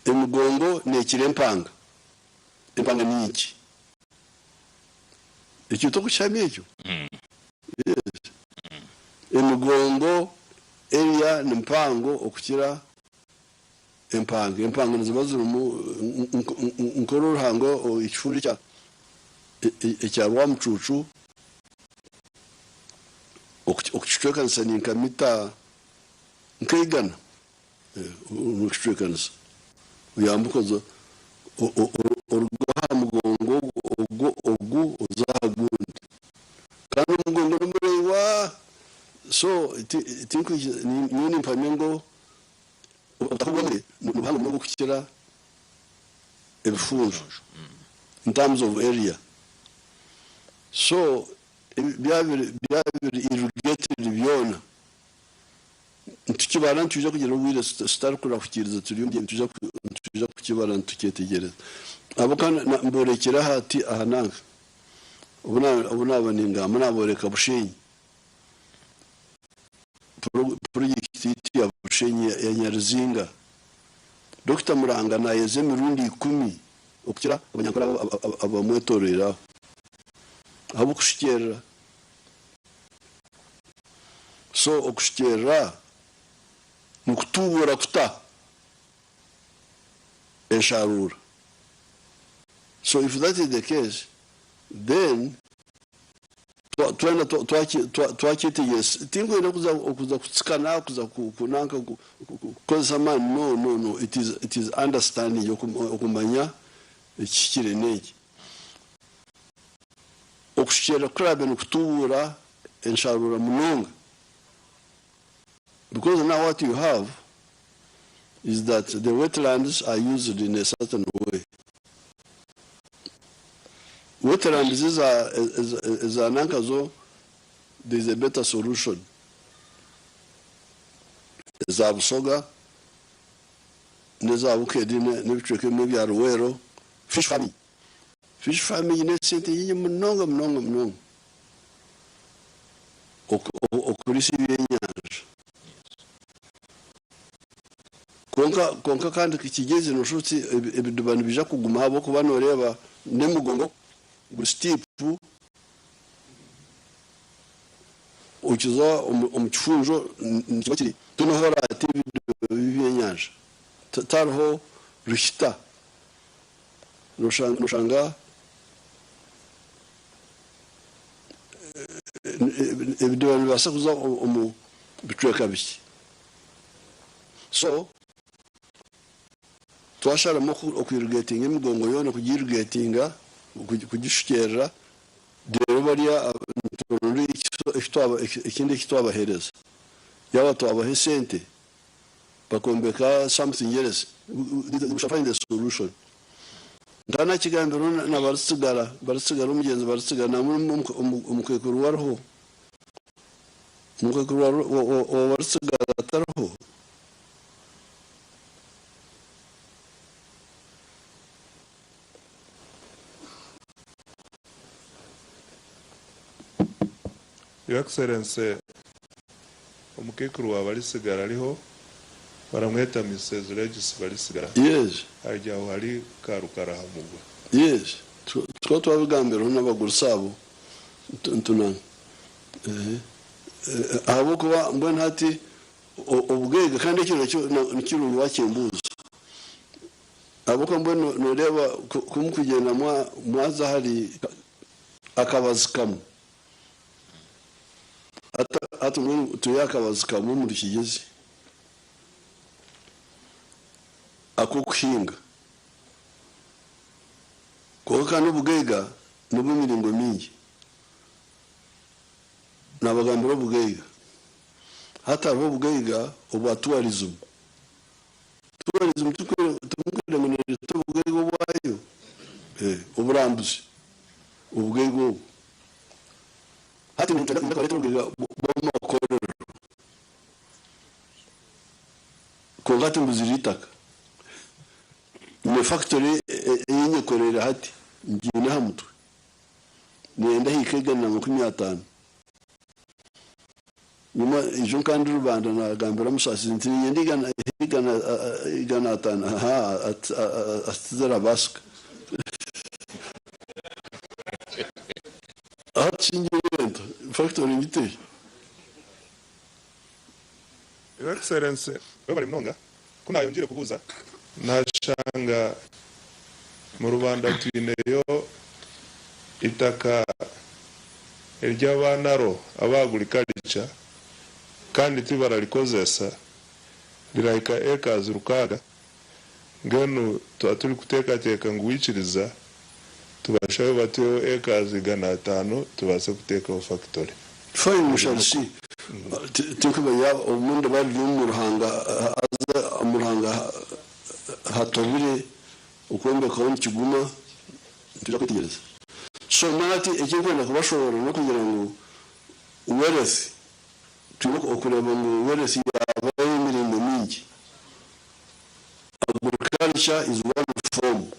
emigongo neekira empanga. Empanga ni nkye. Ekyo tokukihamya ekyo? Yes. Emigongo area ni mpango okukira empanga. Empanga niziba zirimu nk'oru oruhanga ekifundo ekya ekya Rwamucuucu okukicwekanisa ni nka mita nka igana N'okicwekanisa oyambuka oza oruga aha mugongo ogu ogu oza aha gundi. Kandi omugongo ni muraingwa so tinkwikiriza nyowe nimpamya ngu obutaka obwomire ni buhango munonga okukira ebifunjo in terms of area. So byaba biri irrigated byona. Nitukibara nitwija kugira obwire tutarikurahukiriza turi omu nitwija kukibara nitukyetegyereza. Ahabw'okuba mborekire aha ti aha nanka obu naaba ningamba naboreka Bushenyi purojekiti yaitu ya Bushenyi ya Nyaruzinga. Dokita Muranga nayeza emirundi ikumi okukira Abanyankore abamwetoroire aho ahabw'okushukyerera. So okushukyerera nikutuubura kuta ensharuura? So if that is the case then twena twakyetegyereza tinkwenda kuza kutsikana kuza nanka kukozesa amaani no no no it is it is understanding okumanya ekihikire n'enki. Okushukyerera kukuraabe nikutubuura ensharuura munonga because now what you have is that the wetlands are used in a certain way. Wetlands eza eza nanka zo there is a better solution. Eza Busoga n'eza Bukedi n'ebicweka ebimwe ebya Luweero fish farming. Fish farming n'esente nyingi munonga munonga munonga okuriisa ebyenyanja. Kwonka kwonka kandi kigyezi noshusha oti ebidiba nibiija kuguma ahabw'okuba noreeba n'emigongo guri steep okiza omu kifunjo nikiba kiri tihaine ahu oraate ebidiba by'ebyenyanja tihariho ruhita. Noshanga ebidiba nibibaasa kuza omu bicweka bikye. So twasharamu oku irrigatinga emigongo yoona kugi irrigatinga, kugishukyerera reero bariya nituronda ekindi eki twabaheereza. Yaaba twabaha esente bakombeka something else, we shall find a solution. Nkaba nakigambirwe na Baritsigara, Baritsigara omugyenzi Baritsigara nangwa omukaikuru we ariho, omukaikuru wa Baritsigara tariho? Your Excellency, omukaikuru wa Barisigara ariho, baramweta Mrs Regis Barisigara. Yes. Ari aho hari Karukarahamugwa. Yes, tukaba twabigambiraho n'abagurusi abo ntunana ahabw'okuba mbwenu hati obugaiga kandi ekyo nakyo nikirungi wakimbuuza ahabw'okuba mbwenu noreeba ku mukugyenda mwaza ahari akabazi kamwe. Hati mbwenu turi aha kabazi kamwe omuri Kigezi ak'okuhinga. Kwonka kandi obugaiga n'obw'emiringo mingi. Naabagambira obugaiga. Hati hariho obugaiga obwa tourism. Tourism timukwenda ngu nereeta obugaiga obwayo? Oburambuzi, obugaiga obwo. Hati nitwenda kureeta obugaiga bw'amakorero kwonka hati mbuzire eitaka. Nyine factory ei nyekoreire hati ngiine aha mutwe neyenda ehike 150. Nyuma ijo nka ndi Rubanda nagambira Musasizi nti niinyenda 500, ahaa ati tizirabaasika. Hati shi ngire nta? Factory ngite hi? Your Excellency, webare munonga. Ku naayongyeire kubuuza, naashanga mu Rubanda twineyo eitaka ery'abaanaro aba agriculture kandi tibararikozesa, rirahika acres 600. Mbwenu twaba turikuteekateeka ngu waikiriza tubashabe batuheho acres 500 tubaase kuteekaho factory. Fine we shall see tinkumanya obundi bari omu ruhanga haza omu ruhanga hatobire okwombekaho nikiguma nitwija kwetegyereza. So mbwenu hati ekinkwenda kubashoboorora nokugira ngu wealth twine okureeba ngu wealth yaaba ey'emiringo mingi. Agriculture is one form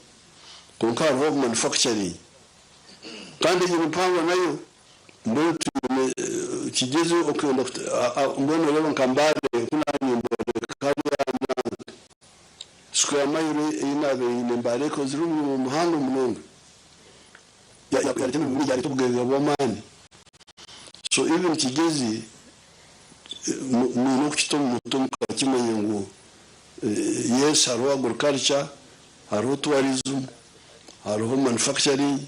kwonka hariho manufacturing kandi egyo ni mpango nayo. Mbwenu twine Kigyezi okwenda mbwenu noreeba nka Mbale oku naaba nimboreka hariya nanka square mile ei naabaire nyine Mbale ekozire omurimo muhango munonga yareeta emirimo mingi yareeta obugaiga bw'amaani so even Kigyezi mwine okukita omu mutwe mukakimanya ngu yes hariho agriculture hariho tourism hariho manufacturing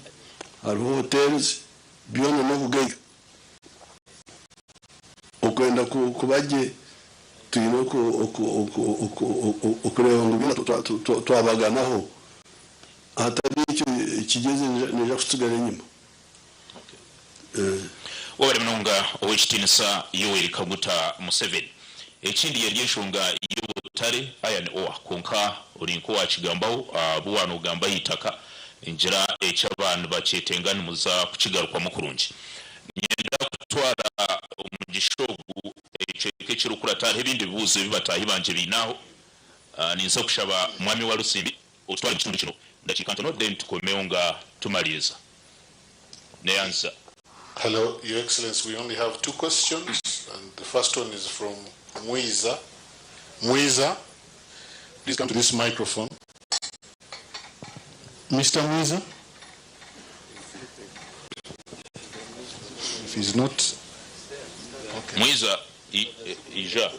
hariho hotels byona n'obugaiga. Okwenda kuba gye twine okureeba ngu byona twabaganaho, ahatari ekyo Kigyezi neija kutsigara enyima. Webare munonga Owekitiinisa Yoweri Kaguta Museveni. Ekindi eri enshonga y'obutare, iron ore, kwonka ori nk'owakigambaho abu waaba nogamba aha itaka ningira eki aba nibakyetenga nimuza kukigarukwamu kurungi. Niinyenda kutwara omugisha ogu ekicweka ekirikurata hariho ebindi bibuuzo ebi bataahi bangye baine aho. Ninza kushaba Mwami Walusimbi otutware omu kitundu kino omu dakiika ntono then tukomeho nga tumariiriza. Neyanza. Hello, Your Excellency, we only have two questions, and the first one is from Mwiza. Mwiza, please come to this microphone. Mr. Mwiza? If he's not, okay. Mwiza, ija.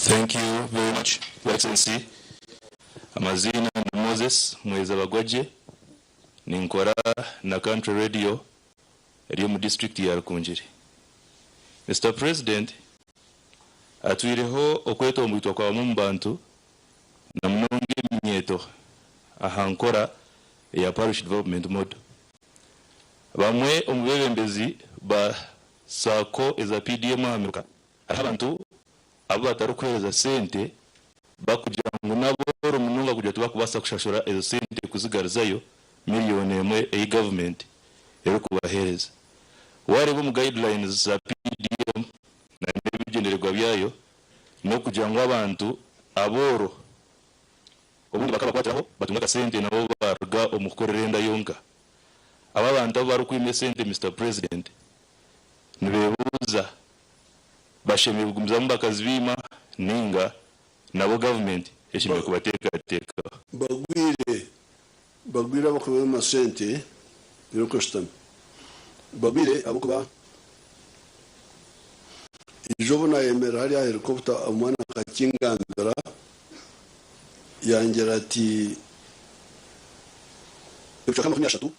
Thank you very much, Your Excellency. Amazina ndi Moses Mweza Bagwagye, ninkora na Country Radio eri omu district ya Rukungiri. Mister President, hatwireho okwetomboitwa kwa bamwe omu bantu na munonga eminyeeto aha nkora eya Parish Development Model. Bamwe omu beebembezi ba Sacco eza PDM aha miruka, hariho abantu abu batarikuheereza sente bakugira ngu n'abooro munonga kugira tibakubaasa kushashura ezo sente kuzigaruzayo 1 million ei gavumenti erikubaheereza. Waareeba omu guidelines za PDM na n'ebigyendererwa byayo n'okugira ngu abantu abooro obundi bakabakwatiraho batunga akasente nabo baruga omu kukorera enda yonka. Aba abantu abu barikwima esente Mister President nibeebuuza bashemereire kugumizamu bakazibiima ninga nabo gavumenti eshemereire kubateekateekaho. Bagwire bagwire abakuba amasente erikushutama bagwire ahabw'okuba ijo obu nayemerera hariya aha helicopter omwana akakingambira yangira ati ebicweka 30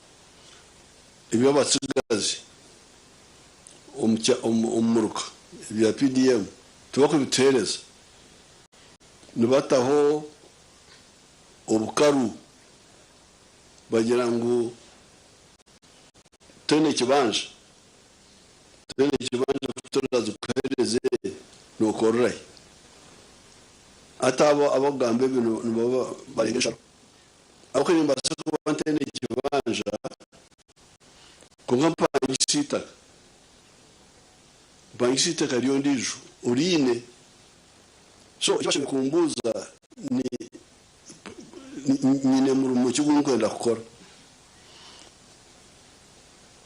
eby'abatsigazi omu muruka ebya PDM tibakubituheereza nibataho obukaru. Bagira ngu toine kibanja, toine kibanja ku turazikuheereze nookorera hi? Hati abo abakugamba ebi nibaba barenga ensharo. Ahabw'okuba nimbaasa kuba ntaine kibanja kwonka mpangise eitaka, mpangise eitaka ry'ondiijo oriine. So eki bashemereire kumbuuza ni Nyine murimo ki ogu ndikwenda kukora?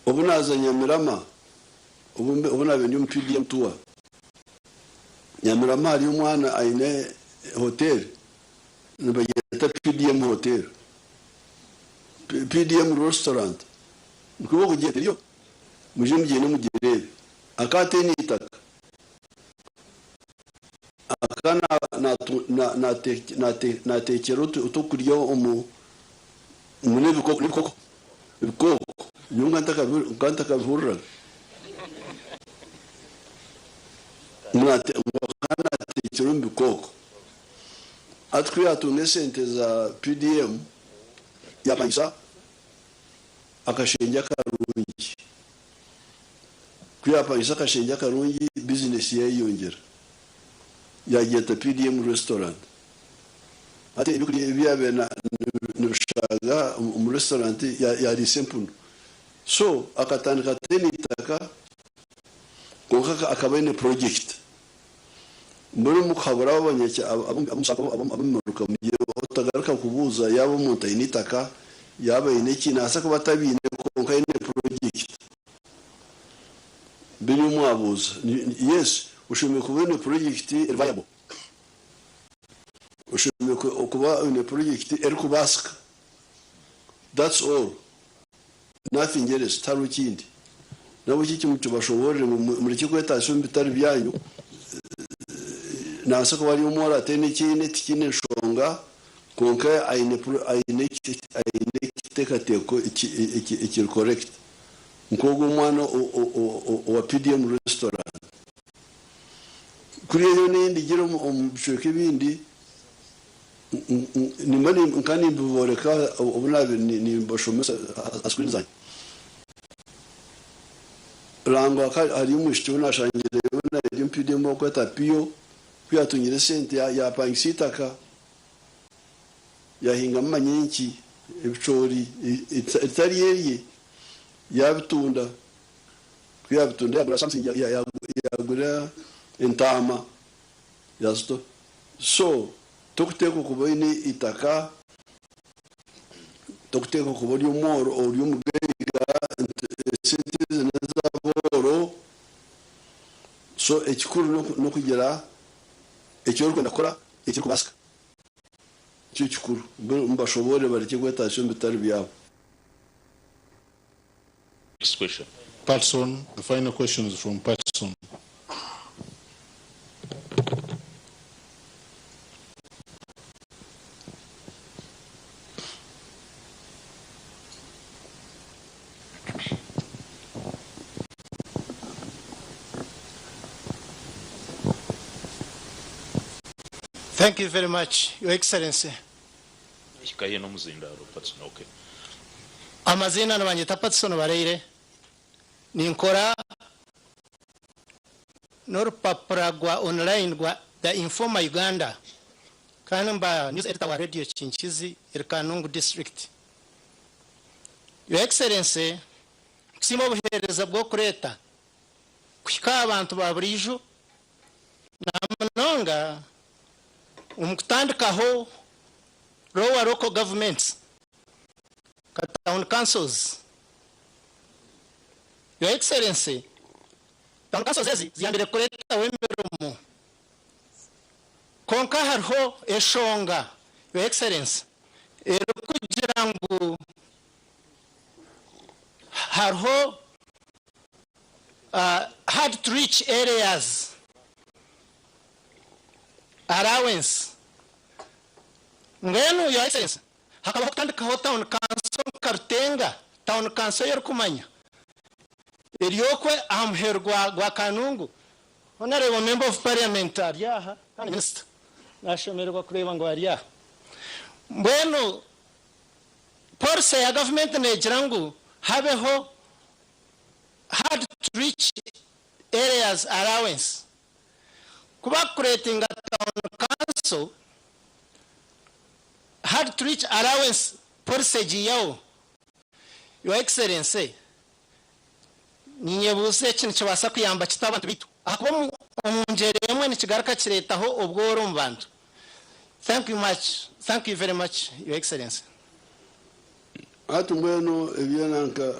Obu naaza Nyamirama, obu naabaire ndi omu PDM tour, Nyamirama hariyo omwana aine hoteeri nibagyeta PDM Hotel, PDM Restaurant, nikwo barikugyeta eriyo, mwije mugyende mugireebe. Akaba ataine eitaka. Akaba naateekyera otw'okurya omu n'ebikoko, ebikooko, nyowe nkaba ntakabihuriraga. Ngu akaba naateekyera omu bikooko. Hati ku yaatunga esente za PDM, yaapangisa akashengye akarungi. Ku yaapangisa akashengye akarungi, bizinesi yaayeyongyera. Yaagyeta PDM Restaurant. Hati ebyokurya ebi yaabaire nibishaaga omu restaurant yaariisa empunu. So akatandika ataine eitaka kwonka akaba aine project. Mbwenu omu kuhabura abo ab'omumiruka mugire otagaruka kubuuza yaaba omuntu aine eitaka, yaaba aine ki, naabaasa kuba atabiine kwonka aine project. Mbwenu imwe mwabuuza, yes oshemereire kuba oine project eri viable, oshemereire kuba oine project erikubaasika, that's all. Nothing else, tihariho kindi. N'ahabw'ekyo eki mukibashoboorore ngu murekye kwetaasya omu bitari byanyu. Naabaasa kuba ari omworo ataine eki aine, tikiine nshonga, kwonka aine aine ekiteekateeko ekiri correct. Nk'ogwo omwana owa PDM restaurant. Kuri eriyo n'eyindi omu bicweka ebindi, Nimba nka nimbibooreka obu naabaire nimbashomesa aha screen zangye. Rangwa hariyo omwishiki ou naashangireyo naarya omu PDM barikweta Pio, ku yaatungire esente yaapangisa eitaka yaahingamu manyenki, ebicoori ritari erye yaabitunda. Ku yaabitunda yaagura something yaagura entaama. Yazito so tokuteekwa kuba oine itaka, tokuteekwa kuba ori omworo ori omugaiga esente ezi nezabooro so ekikuru nokugira eki orikwenda kukora ekirikubaasika nikyo kikuru mbwenu mubashoboorore barekye kwetaasya omu bitari byabo. Next question. Patson, the final question is from Patson. Thank you very much, Your Excellency. Hika haihi n'omuzindaaro Patson. Okay. Amaziina nibanyeta Patson Baraire, ninkora n'orupapura rwa online rwa The Informer Uganda kandi mba News Editor wa Radio Kinkizi eri Kanungu District. Your Excellency, nkusiima obuheereza bw'okureeta kuhika aha bantu ba buriijo namunonga omu kutandikaho Lower Local Governments nka Town Councils. Your Excellency, Town Councils ezi ziyambire kureetaho emirimo kwonka hariho eshonga Your Excellency erikugira ngu hariho hard to reach areas allowance. Mbwenu Your Excellency, hakabaho kutandikaho Town Council nka Rutenga, Town Council ei orikumanya eri okwe aha muheru gwa Kanungu. Honourable Member of Parliament ari aha kandi Minister, nashemererwa kureeba ngu ari aha. Mbwenu. Policy ya gavumenti neegira ngu habeho hard to reach areas allowance. Ku bakukureetinga town council, hard to reach allowance policy egiiyeho. Your Excellency, Ninyebuuza eki nikibaasa kuyamba kita abantu baitu? Ahakuba omu ngyero emwe nikigaruka kireetaho obworo omu bantu. Thank you much, thank you very much your excellency. Hati mbwenu ebyenanka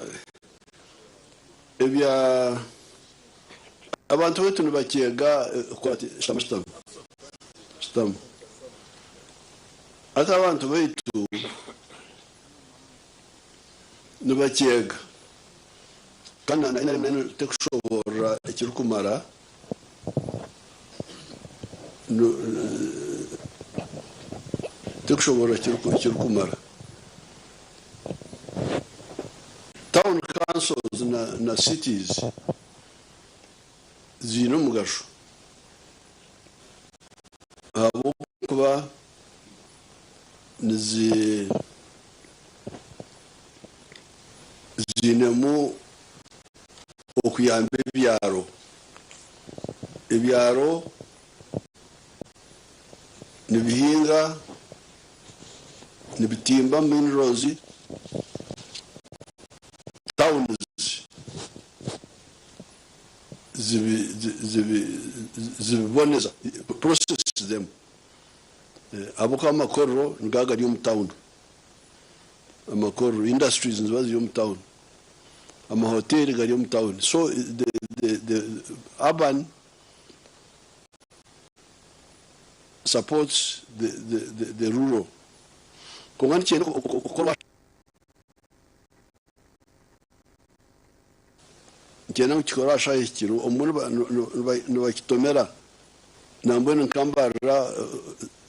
ebya abantu baitu nibakyega kwati shutama shutama shutama hati abantu baitu Nibakyega kandi na nrm tekushoboorora ekirikumara tekushoboorora ekirikumara. Town councils na cities ziine omugasho ahabw'okuba nizi ziinemu okuyamba ebyaro. Ebyaro nibihinga, nibitimba minerals, towns zibiboneza, process them. Ahabw'okuba amakorero nigaba gari omu tawuni, amakorero, industries niziba ziri omu tawuni, amahoteeri gari omu tawuni. So the the the urban supports the the the the rural. Kwonka nikyenda okukorwa. Nikyenda ngu kikore aha shaaha ehikire, obumwe nibakitomera nambwenu nka Mbarara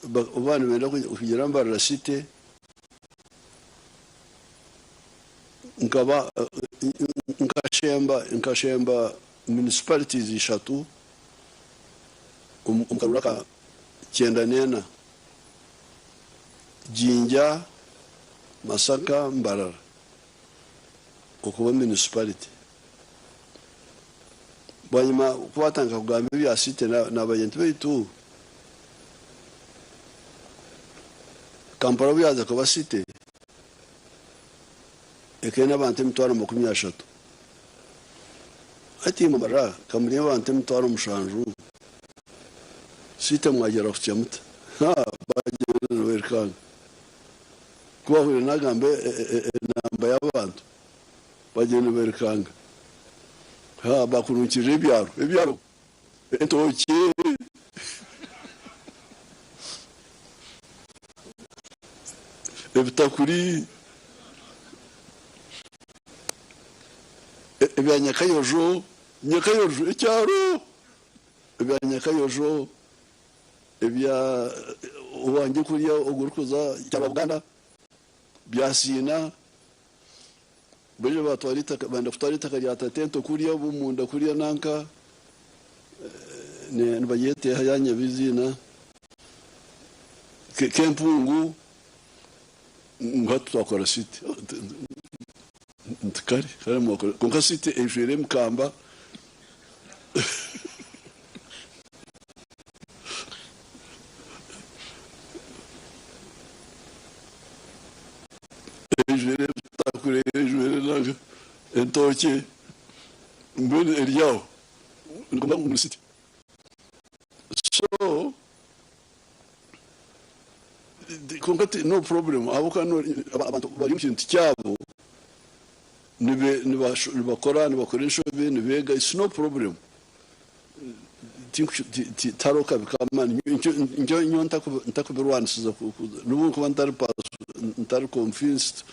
obu baaba nibenda kugira Mbarara City nkaba nkashemba nkashemba municipalities ishatu omu karuru aka kyenda n'ena, Jinja, Masaka, Mbarara. Okuba municipality. Bwanyima ku batandika kugamba ebya city nabagira nti beitu Kampala obu yaaza kuba city ekaba eine abantu 30,000. Hati imwe Mbarara ka muri abantu 70,000 city mwagyera kutsya muta? Bagyenda nibairukanga. Ku baahuriire naagamba enamba y'abantu, bagyenda nibairukanga. Baakununkirira ebyaro, ebyaro, entookye. Ebitakuri, ebya Nyakayojo, Nyakayojo, ekyaro, ebya Nyakayojo. Ebya owangye kuriya ogurikuza kyaba Buganda byasiina baija batwara eitaka benda kutwara eitaka rya tatento kuriya omunda kuriya nanka nibagyeta eha ya Nyabiziina Kempungu ngu hati twakora city nti kare kare mwakora kwonka city ejwaire emikamba. Ejwaire ebitakuri, ejwaire nanka entookye, mbwenu eri aho nigamba ngu city. So kwonka no problem ahabw'okuba abantu bari omu kintu kyabo. Nibakora nibakora enshobe nibeega it's no problem tihariho kabi k'amaani nyowe ntakubirwanisiza n'obu nkuba ntari convinced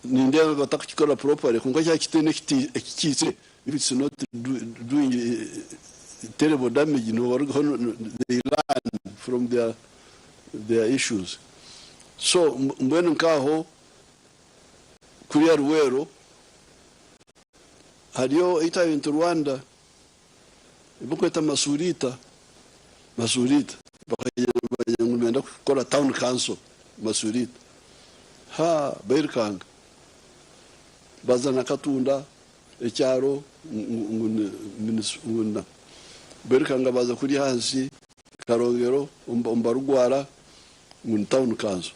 nindeeba batakukikora properly kwonka kyaba kitaine ekikiitsire if it's not doing terrible damage nibarugaho they learn from their issues so mbwenu nk'aho Kuriya Luweero hariyo ei twaabaire niturwanda ei barikweta Masuliita, Masuliita bakagira ngu nibenda kukora town council Masuliita. Haa bairukanga. Baza na Katunda ekyaro ngu ngu na Berukanga baza kurya ahansi Karongero omu Barugwara ngu ni town council.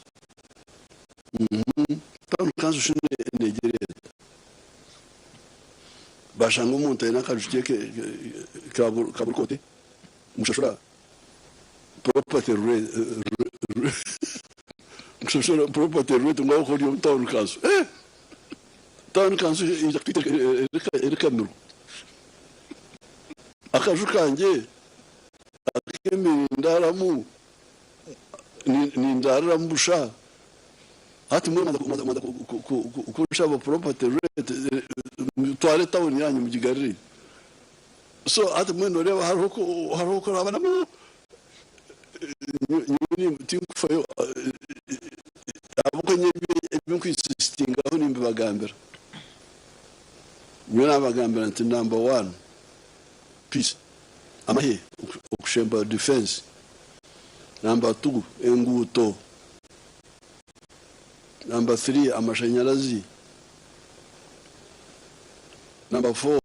Town council shi negira eta? Bashanga omuntu aine akaju ke ka burikote mushashura property rate mushashura property rate ngu ahabw'okuba ori omu town council. Eh! Town council eija kutwita erikamirwa. Akaju kangye ak'emere ndaaramu nindaariramu busha. Hati mbwenu mwaza kunshaba property rate mutware town yanyu mugigarire. So hati mbwenu noreeba hariho hariho okurabanamu nyowe tinkufayo ahabw'okuba nyowe ebi nkuinsistiingaho nimbibagambira. Nyowe nabagambira nti number one peace, amahe, okushemba defence. Number two enguuto. Number three amashanyarazi. Number four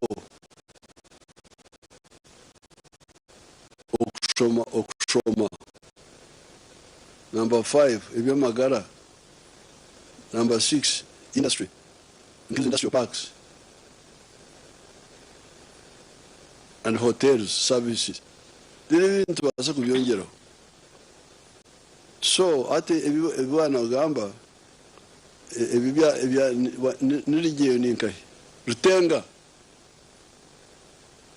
okushoma okushoma. Number five eby'amagara. Number six industry includes industrial parks and hotels services. Then ebindi nitubaasa kubyongyeraho. So hati ebi ebi waanagamba ebi bya ebya nirigyeyo ni nkahi? Rutenga.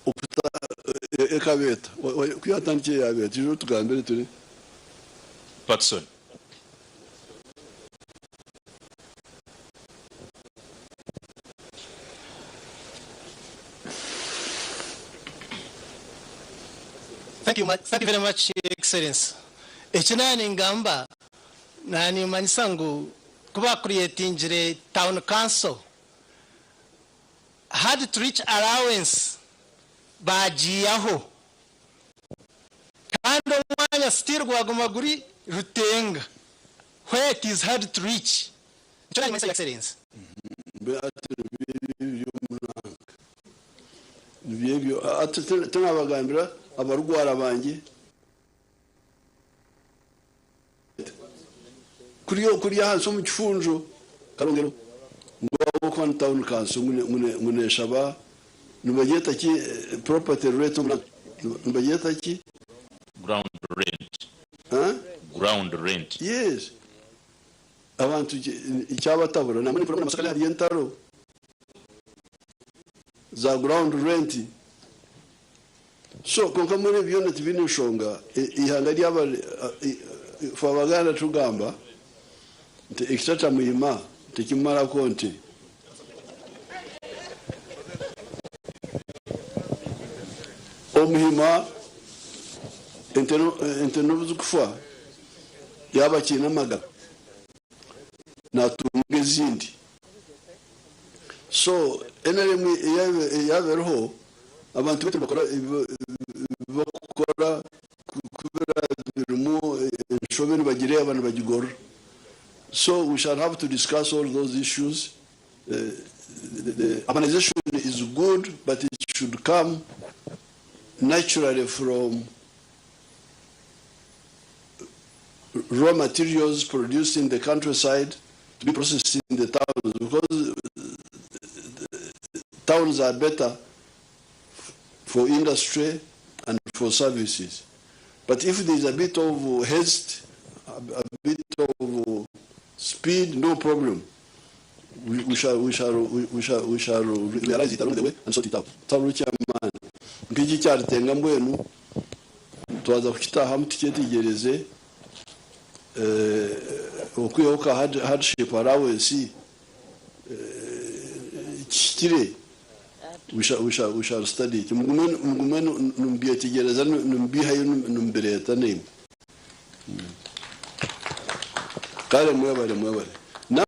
Okuta ekabeeta ku yaatandikire yaabeeta ijo otugambire turi. Patson. Thank you, thank you very much, Excellence. Eki naaba ningamba, naaba nimanyisa ngu ku bakuretingire town council, hard to reach allowance baagiihaho kandi omwanya still gwaguma guri Rutenga where it is hard to reach. Nikyo naaba nimanyisa Your Excellency. Mbe ati nibyo ebyo Nibyo ebyo. Hati tinabagambira abarugwara bangye. Kuri kuri ahansi omu kifunjo Karongero ngu ahabw'okuba ni town council ngu neshaba nibagyeta ki property rate nibagyeta ki? Ground rent. Ground rent. Yes. Abantu kyabatabura nambwenu na Masaka hariyo entaro za ground rent. So kwonka mbwenu ebi byona tibiine nshonga, eihanga ryaba ifwe Abaganda tugamba nti ekitata muhima tikimumarako nte. Omuhima ente n'obu zikufa yaaba akiine amagara natunga ezindi. So nrm yaaba eriho Abantu baitu nibakora ebi barikukora ku biraabe birimu enshobe nibagireeba nibagigorora. So we shall have to discuss all those issues. The urbanization is good but it should come naturally from raw materials produced in the countryside to be processed in the towns because towns are better for industry and for services. But if there is a bit of haste, a bit of speed, no problem. We, we shall, we shall, we, we shall, we shall realize it along the way and sort it out. Tawuru ky'amaani. Nk'eki kyaritenga mbwenu twaza kukitahamu tukyetegyereze okwihaho ka hardship allowance kihikire we shall, we shall, we shall study it. Mugume mugume nimubyetegyereza nimubihayo nimubireeta naimwe. Kale mwebale mwebale. Now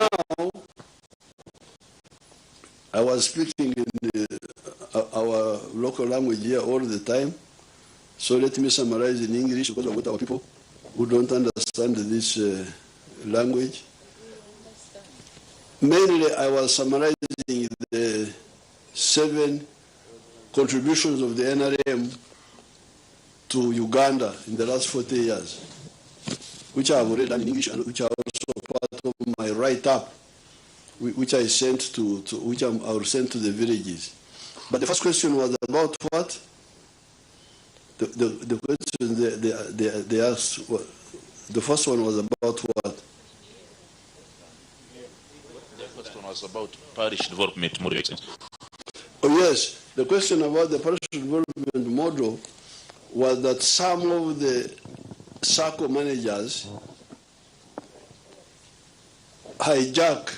I was speaking in our local language here all the time. So let me summarize in English because I've got our people who don't understand this language. Mainly I was summarizing seven contributions of the NRM to Uganda in the last 40 years, which I have already done in English and which are also part of my write-up, which I sent to which I will send to the villages. But the first question was about what? The question they asked, the first one was about what? The first one was about parish development model. Oh yes, the question about the parish development model was that some of the SACCO managers hijack,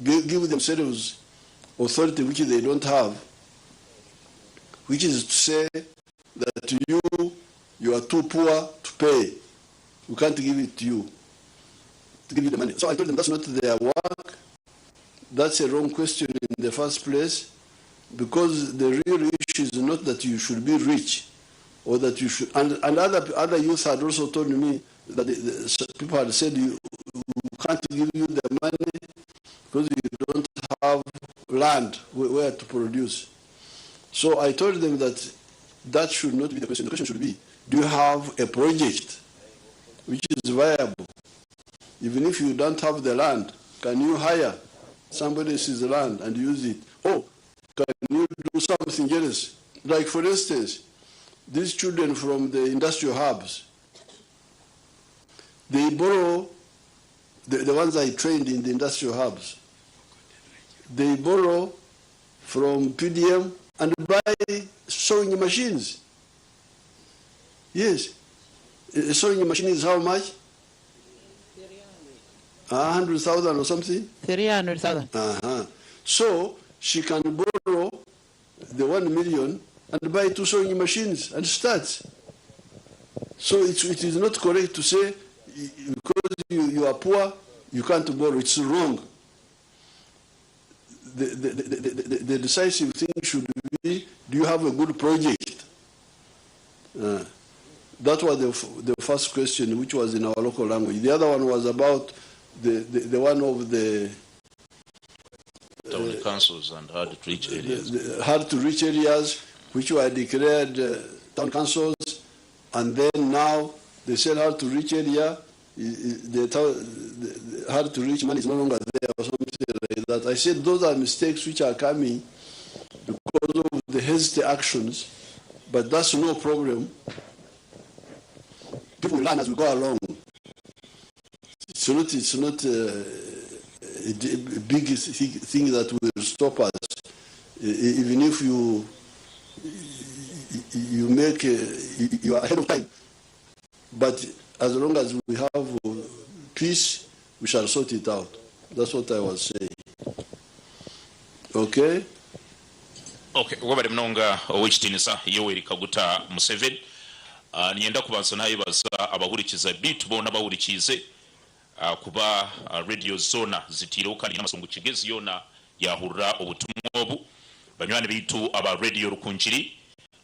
give themselves authority which they don't have, which is to say that you are too poor to pay. We can't give it to you, to give you the money. So I told them that's not their work. That's a wrong question in the first place, because the real issue is not that you should be rich or that you should, and other youth had also told me that the people had said we can't give you the money because you don't have land where to produce. So I told them that that should not be the question. The question should be, do you have a project which is viable? Even if you don't have the land, can you hire somebody else's land and use it? Or can you do something else? Like, for instance, these children from the industrial hubs, they borrow, the ones I trained in the industrial hubs, they borrow from PDM and buy sewing machines. Yes. A sewing machine is how much? 100,000 or something? 300,000. So she can borrow the 1 million and buy 2 sewing machines and start. So it is not correct to say because you are poor, you can't borrow. It's wrong. The decisive thing should be, do you have a good project? That was the first question, which was in our local language. The other one was about the one of the town councils and hard to reach areas. The hard to reach areas, which were declared town councils, and then now they said hard to reach area, the hard to reach money is no longer there or something like that. I said those are mistakes which are coming because of the hasty actions, but that's no problem. People learn as we go along. It's not a big thing that will stop us. Even if you make a, you are ahead of time, but as long as we have peace, we shall sort it out. That's what I was saying. Okay? Okay, wabale munonga owekitiinisa Yoweri Kaguta Museveni. Ninyenda kubanza nayebaza abahurikiza bitu boona bahurikiize, kuba radio zona zitiireho kandi n'amasongo Kigezi yoona yahurira obutumwa obu. Banywani bitu aba Radio Rukungiri,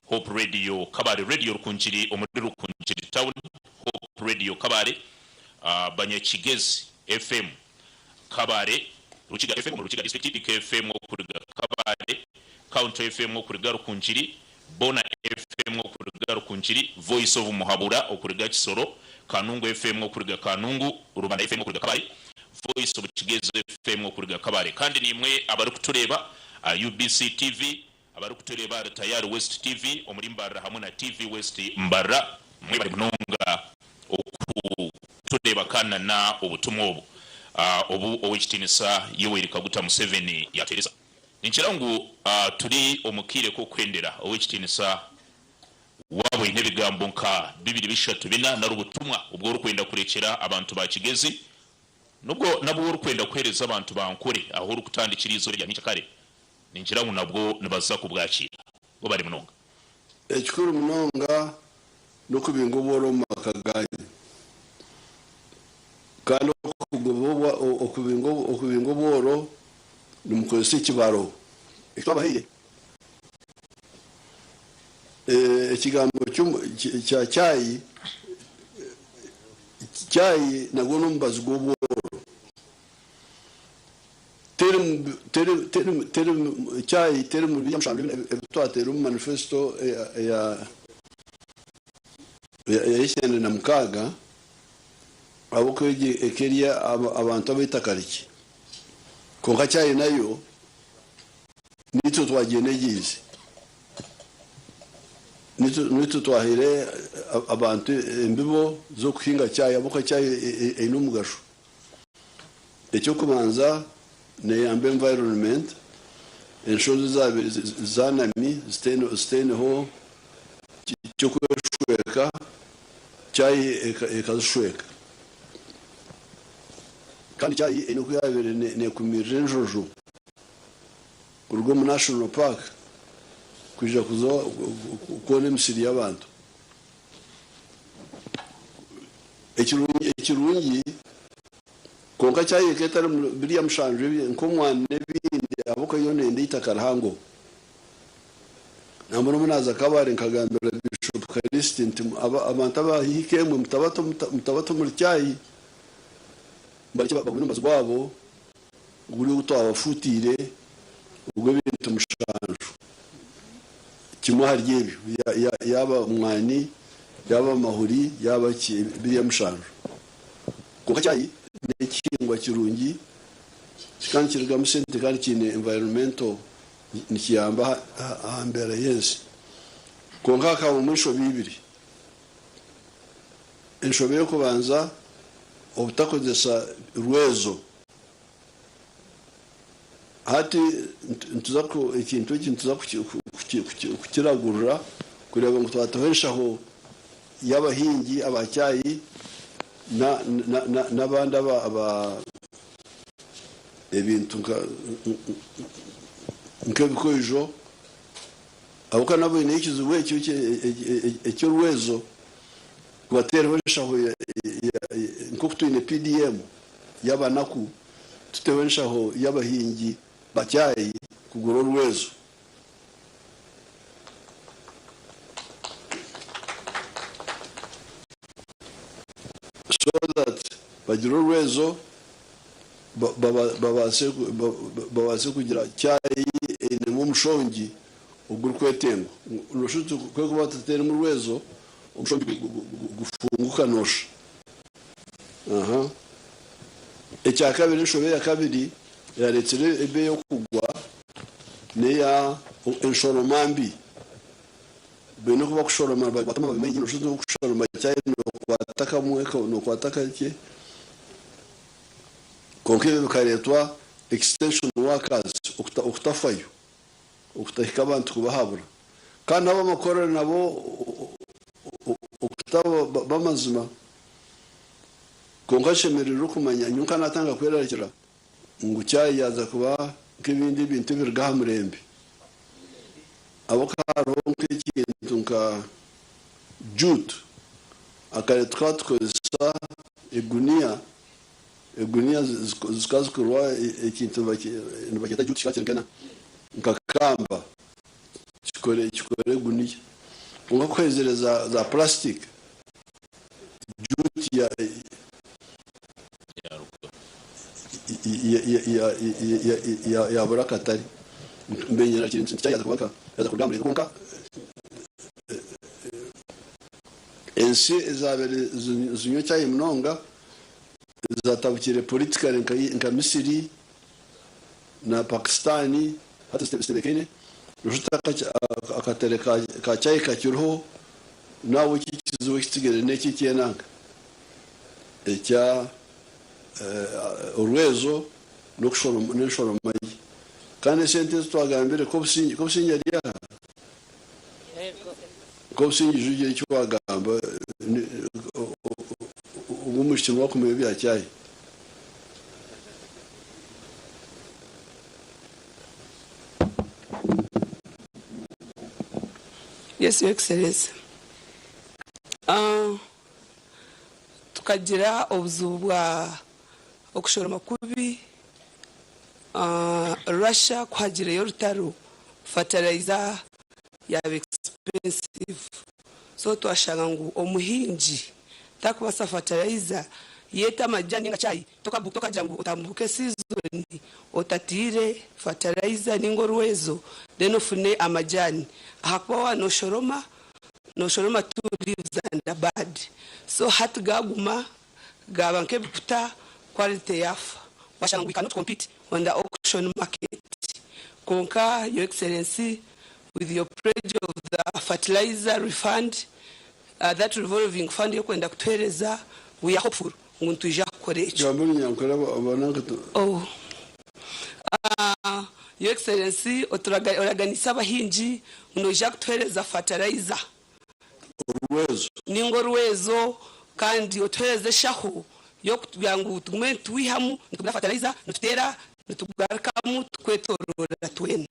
Hope Radio Kabare, Radio Rukungiri omuri Rukungiri Town, Hope Radio Kabare, Banyakigezi FM Kabare, Rukiga FM mu Rukiga District, PK FM okuriga Kabare, County FM okuriga Rukungiri, Bona FM okuriga Rukungiri, Voice of Muhabura okuriga Kisoro, Kanungu FM okuriga Kanungu, Rubanda FM okuriga Kabare, Voice of Kigezi FM okuriga Kabare. Kandi nimwe abari kutureba, UBC TV, abari kutureba Tayari West TV, omuri Mbarara hamwe na TV West Mbarara, mwe bari munonga okutureba kana na obutumwa obu. Obu owekitiinisa Yoweri Kaguta Museveni yatereza. Ninkira ngu turi omukiire k'okwendera owekitiinisa waabwe n'ebigambo nka bibiri bishatu bina nari obutumwa obwo orikwenda kurekyera abantu ba Kigezi, nubwo nabwo orikwenda kuheereza abantu ba Nkore aho orikutandikira izooba rya nyenkyakare. Ningira ngu nabwo nibaza kubwakira bo bari munonga. Ekikuru munonga n'okubinga obworo omu maka ganyu, kandi okubinga obworo nimukozesa ekibaro ekitwabahaire. Ekigambo kya cyayi, cyayi nagwo n'omubazi gw'obworo. Teri teri teri teri chai teri mu bya mushanju ebi twateire omu manifesto eya eya ikyenda na mukaaga ahabw'okuba egi eka eri abantu ab'eitaka rikye. Kwonka chai nayo Nitwe twagyenegyeise, nitwe twahaire abantu embibo z'okuhinga chai ahabw'okuba chai eine omugasho. Eky'okubanza neyamba environment, enshozi ezabaire zanami zitaineho ky'okweshweka, chai ekazishweka. Kandi chai eine oku yabaire nekumirira enjojo. Kuruga omu National Park kwija kuza kwona emisiri y'abantu. Ekirungi kwonka kyayeka etari biriya mushanju nk'omwani n'ebindi ahabw'okuba yo neyenda eitaka rihango. Nambwenu obu naaza Kabale nkagambira Bishop Callist nti abantu aba haihi k'emwe mutabata omuri chai barekye bagume omu maju gaabo. Guri ogu twabafutiire ogw'ebintu mushanju, kimwe ahari ebyo, yaaba mwani, yaaba mahuri, yaaba ki, biriya mushanju. Kwonka chai n'ekihingwa kirungi kandi nikirugamu sente kandi kiine environmental, nikiyamba aha mbeera y'ensi. Kwonka hakabamu enshobi ibiri. Enshobi ey'okubanza, obutakozesa rwezo. Hati nituza ekintu eki nituza kukiragurira kureeba ngu twataho enshaho y'abahingi aba chai n'abandi aba ebintu nk'ebikoijo ahabw'okuba nabo baine ekizibu ekyo eky'orwezo kubateeraho enshaho nk'oku twine PDM. y'abanaku, tuteho enshaho y'abahingi ba chai kugura orwezo. So that bagire orwezo babaase kugira chai einemu omushongi ogurikwetengwa. Noshusha oti ku erikuba terimu rwezo, omushongi gufunguka nosha. Aha. Ekyakabiri, enshobe eyakabiri eyaretsire ebeeyi okugwa neya enshoroma mbi. Baine oku bakushoroma bakwata amababi maingi noshusha oti orikushoroma chai nokwata kamwe nokwata kakye. Kwonka ebyo bikaretwa extension workers okutafayo, okutahika abantu kubahabura. Kandi n'abamakorero nabo okutaba b'amazima. Kwonka nshemereire okumanya nyowe nka natandika kwerarikira ngu chai yaaza kuba nk'ebindi ebintu ebiruga aha murembe. Ahabw'okuba hariho nk'ekintu nka jute, akare tukaba tukozesa eguniya, eguniya zikaba zikorwa ekintu nibakyeta jute kikaba kiri nka kamba. Kikore kikore eguniya. Kwonka ku haizire za za plastic, jute ya Yaruga. ya ya ya yabura akatare. Mbenyera kiri nti kyayaza kuba nka yaza kuruga aha murembe kwonka ensi ezabaire zinywa chai munonga zatabukire politically nka nka Misiri na Pakistan hati zitebekaine noshusha oti akatare ka chai kakiriho nahabweki ekizibu ekitsigire neki ekyenanga ekya orwezo nenshoroma ye kandi esente ezi twagambire Kobusingye ari aha? Kobusingye ija ogire eki wagamba ogu omwishiki niwe akumanya ebya chai. Yes, Your Excellency. Tukagira obuzibu bwa okushoroma kubi, Russia ku hagireyo orutaro fertilizer yaaba expensive so twashanga ngu omuhingi takubaasa fertilizer. Yete amajani ninga chai tokagira ngu otambuuke season otatiire fertilizer ninga orwezo then ofune amajani ahakuba waaba noshoroma, noshoroma two leaves and a bud so hati gaguma gaaba nk'ebikuta quality yaafa washanga ngu we cannot compete on the auction market kwonka your excellency with your pledge of the fertilizer refund That revolving fund y'okwenda kutuheereza, we are hopeful ngu nitwija kukora ekyo. Gamba Orunyankore aba nanka. Oh. Your Excellency, oraganiise abahingi ngu noija kutuheereza fertilizer. Orwezo. Ninga orwezo kandi otuheereze eshaho y'okugira ngu tugume nitwihamu, nitugura fertilizer, nituteera, nitugarukamu tukwetoroora twena.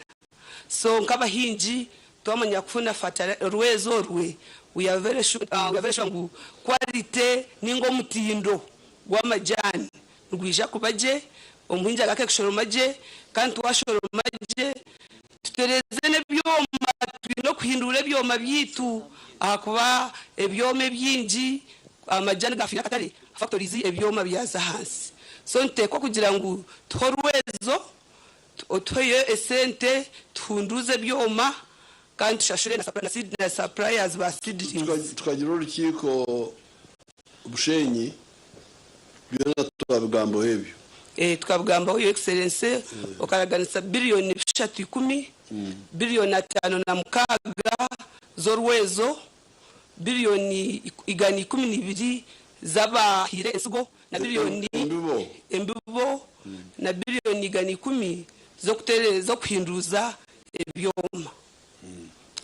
So nk'abahingi twamanya kufuna orwezo orwe, we are very sure, we are very sure ngu quality ninga omutindo gw'amajaani nigwija kuba gye, omuhingi agaruke kushoroma gye kandi twashoroma gye tutereeze n'ebyoma, twine okuhindura ebyoma byaitu ahakuba ebyoma ebingi amajaani gafiire akatare, factories ebyoma byaza ahansi. So nituteekwa kugira ngu tuhe orwezo Otuheyo esente tuhunduuze ebyoma kandi tushashure na suppliers ba seedlings. Tukagira orukiiko Bushenyi byona twabigambaho ebyo. Tukabigambaho Your Excellency okaraganisa billion bishatu ikumi, billion 56 z'orwezo, billion 112 z'abahaire ensigo na billion Embibo. embibo na billion 110 z'okuhinduuza ebyoma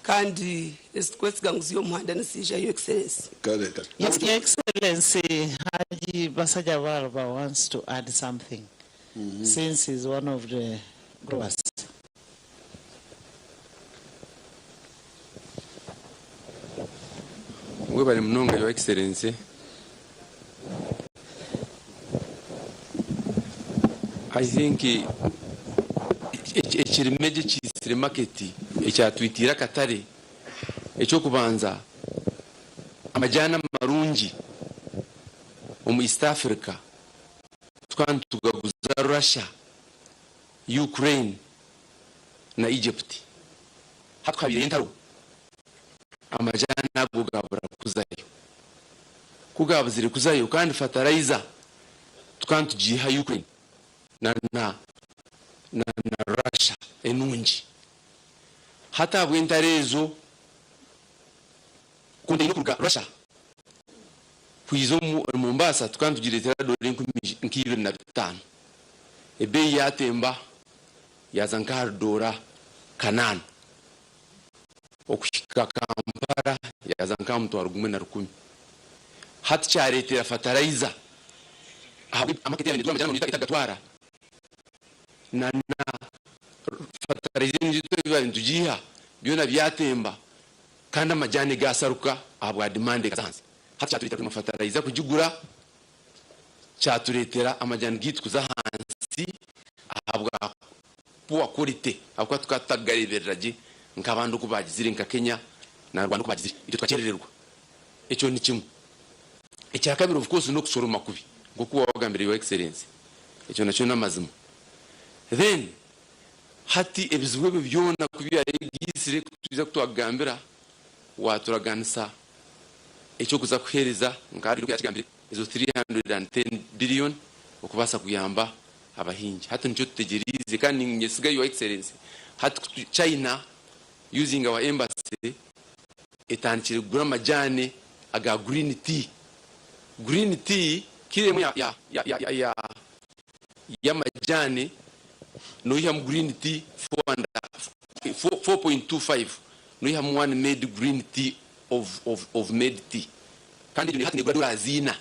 kandi ezi turikwesiga ngu ziri omu muhanda niziija Your Excellency. Kare kare. Your Excellency, Haji Basajabalaba wants to add something since he's one of the growers. Webare munonga Your Excellency. I think ekirime gye ekiitsire market ekyatwitiire akatare ekyokubanza amajaani amarungi omu East Africa tukaba nitugaguza Russia, Ukraine na Egypt. Hati ku habaireho entaro, amajaani ago gaabura kuzayo. Ku gaabuzire kuzayo kandi fatarayiza tukaba nitugiiha Ukraine na na na Russia enungi. Hati ahabw'entaro ezo, konteina okuruga Russia kwiza omu Mombasa tukaba nitugireetera doora enkumi nka 25. Ebeeyi yaatemba yaaza nk'ahari doora kanaana. Okuhika Kampala yaaza nk'aha 10,100. Hati kyareetera fatarayiza ahabw'amaketi yaabaire neetwara amajaani etagatwara na na fatarayiza endiijo ei twabaire nitugiiha byona byatemba kandi amajaani gaasaruka ahabwa dimandi ekaza ahansi. Hati kyatureetera kurema fatarayiza kugigura, kyatureetera amajaani gaitu kuza ahansi ahabwa poor quality ahabw'okuba tukaba tutagareeberera gye nk'abandi oku baagizire nka Kenya na Rwanda oku baagizire. Itwe tukakyerererwa. Ekyo ni kimwe. Ekyakabiri of course n'okushoroma kubi nk'oku waagambire your excellency. Ekyo nakyo n'amazima. Then hati ebizibu ebyo byona ku byayegaitsire ku twija ku twakugambira waaturaganisa eky'okuza kuheereza nka oku yaakigambire ezo 310 billion okubaasa kuyamba abahingi. Hati nikyo tutegyereize kandi niinyesiga your excellency hati ku China using our embassy etandikire kugura amajaani aga green tea. Green tea kiro emwe ya ya ya ya ya y'amajaani noihamu green tea 4.25 noihamu one made green tea of of of made tea kandi egyo hati negura dollars ina.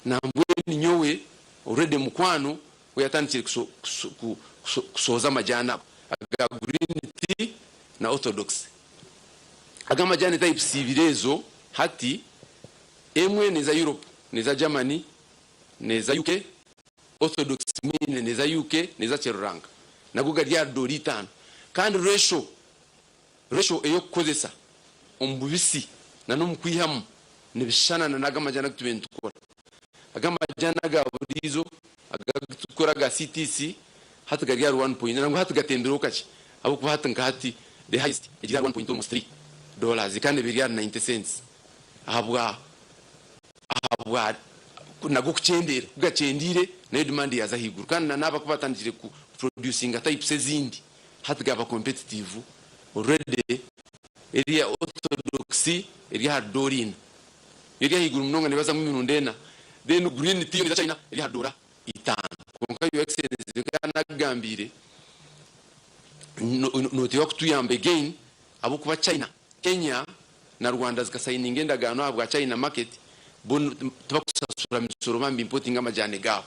Nambwenu nyowe already mukwano we yatandikire kushohoza amajaani ago aga green tea na orthodox. Ago amajaani types ibiri ezo hati emwe neza Europe neza Germany neza UK, orthodox mwine neza UK neza Cheruranga nago gari aha doora itaano kandi ratio ratio eyokukozesa omu bubisi na n'omu kwihamu nibishushana na n'ago amajaani agu tubaire nitukora. Ag'amajani aga buriijo agatukukora aga CTC hati gari ahari one point nangwa hati gatembireho kakye ahabw'okuba hati nka hati the highest egiri ahari one point almost three dollars kandi eba eri ahari ninety cents ahabwa ahabwa nago kukyendeera ku gakyendeire nayo demand yaaza ahaiguru kandi na n'aba ku batandikire ku producinga types ezindi hati gaaba competitive already eriya orthodox eri ahari doora ina. Eri ahaiguru munonga nebazamu emirundi ena then green tea yo neza China eri aha doora itano kwonka your excellency nka nakugambiire noteekwa kutuyamba again ahabw'okuba China, Kenya na Rwanda zikasayininga endagaano ahabwa China market bo tibakusasura misoro bambi importinga amajani gaabo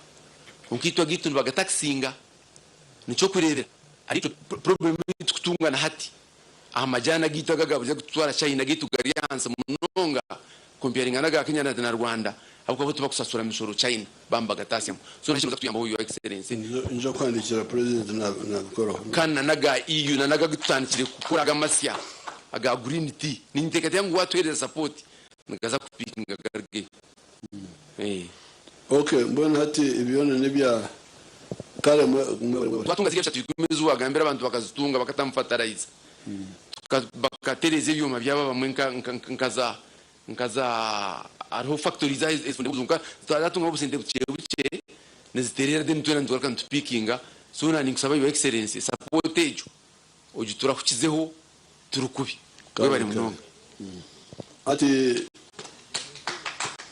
kwonka itwe agaitu nibagatakisinga nikyokureebera ahari problem ei tukutunga na hati. Aha majani agaitu aga aga burijo agututwara China agaitu gari ahansi munonga comparinga naga Kenya na Rwanda ahabw'okuba bo tibakusasura misoro China baba nibagatasyamu so nakyo noza kutuyambaho your excellency. Nija kuhandikira president nabikoraho. Kandi na naga EU na naga agututandikire kukora aga amasya aga green tea ninteekateeka ngu watuhereza support nigaza kupikinga garugeyo. Ok mbwenu hati byona nebya kare mwe. Twatunga zirya bishatu ikumi ezi wagambira abantu bakazitunga bakatamu fertilizer bakatereza ebyoma byabo abamwe nka nka za hariho factories kwonka zatungaho obusente bukye bukye niziterera then twena nitugaruka nitupikinga so na ninkusaba your excellency support egyo ogiturahukizeho turi kubi webare munonga. Hati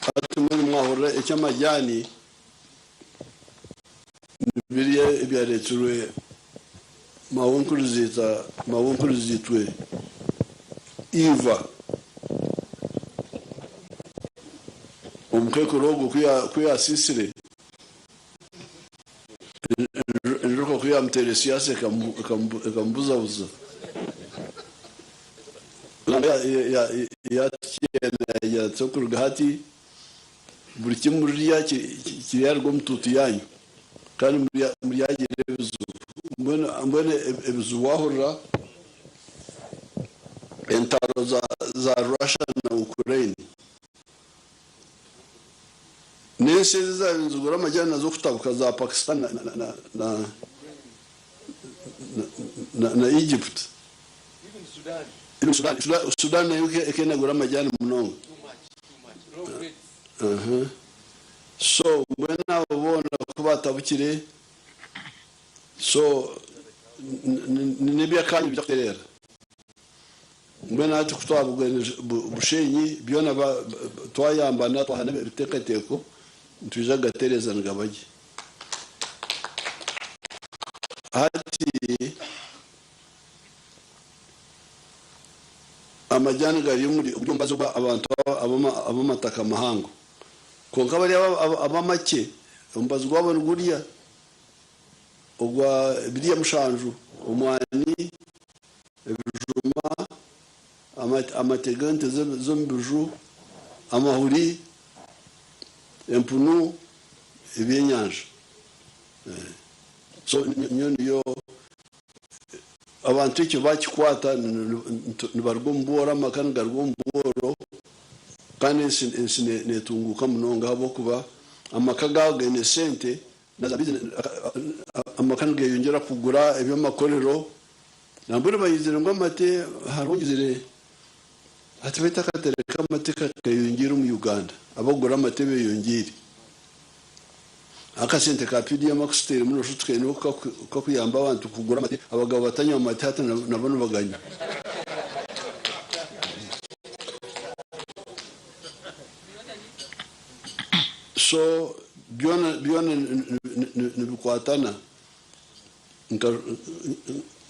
hati mbwenu mwahurira eky'amajani nibirya ebyareetsirwe maawenkuriziita maawenkuriziitwe Eva. Omukaikuru ogwo ku yaasiisire, Enjoka ku yaamuteera esiyaasa ekamubuzabuza, yaatukyena yaagira ati, Okuruga hati buri ki murirya kiryaruga omu tuutu yaanyu, kandi muryagira ebizibu. Mbwenu ebizibu waahurira entaro za Russia na Ukraine. N'ensi ezi ezaabaire nizigura amajani nazo kutabuka za Pakistan na Egypt. Even Sudan. Sudan nayo ekaba negura amajani munonga. So mbwenu abo boona ku baatabukire, so n'eby'akaanya nibiija kutereera. Mbwenu hati ku twabugane Bushenyi, byona twayambana twahana ebiteekateeko, nitwija kugatereeza nigaba gye. Hati amajani gari omuri omubazi ogwa abantu ab'amataka mahango. Kwonka bariya ab'amakye omubazi gwabo nigurya ogwa biriya mushanju, omwani, ebijuma, amate g'ente z'omu biju, amahuri, empunu, ebyenyanja. So nyowe niyo abantu ekyo bakikwata nibaruga omu bworo amaka nigaruga omu bworo kandi ensi netunguuka munonga ahabw'okuba amaka gaaba gaine sente Amaka nigeyongyera kugura eby'amakorero. Nambwenu bayizire ngu amate hariho ogizire ati beitu akatare k'amate keyongyeire omu Uganda. Abakugura amate beyongyeire. Akasente ka PDM aku tutairemu noshusha oti kaine oku kakuyamba abantu kugura amate. Abagabo batanywa mate hati nabo nibaganywa. So byona byona nibikwatana nka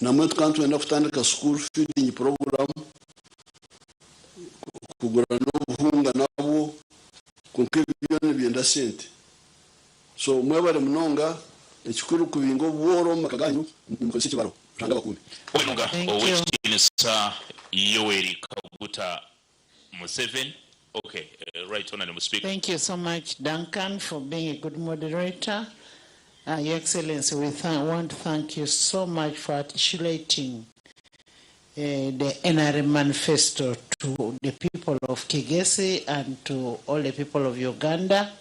namwe tukaba nitwenda kutandika school feeding program kugura n'obuhunga nabwo kwonka ebi byona nibyenda sente so mwebare munonga ekikuru kubinga obworo omu maka ganyu nimukozesa ekibaro Ruhanga abakuume. Owenunga Thank you. Owekitiinisa Yoweri Kaguta Museveni ok right honourable speaker. Thank you so much, Duncan, for being a good moderator. Your Excellency, we want to thank you so much for articulating the NRM manifesto to the people of Kigezi and to all the people of Uganda.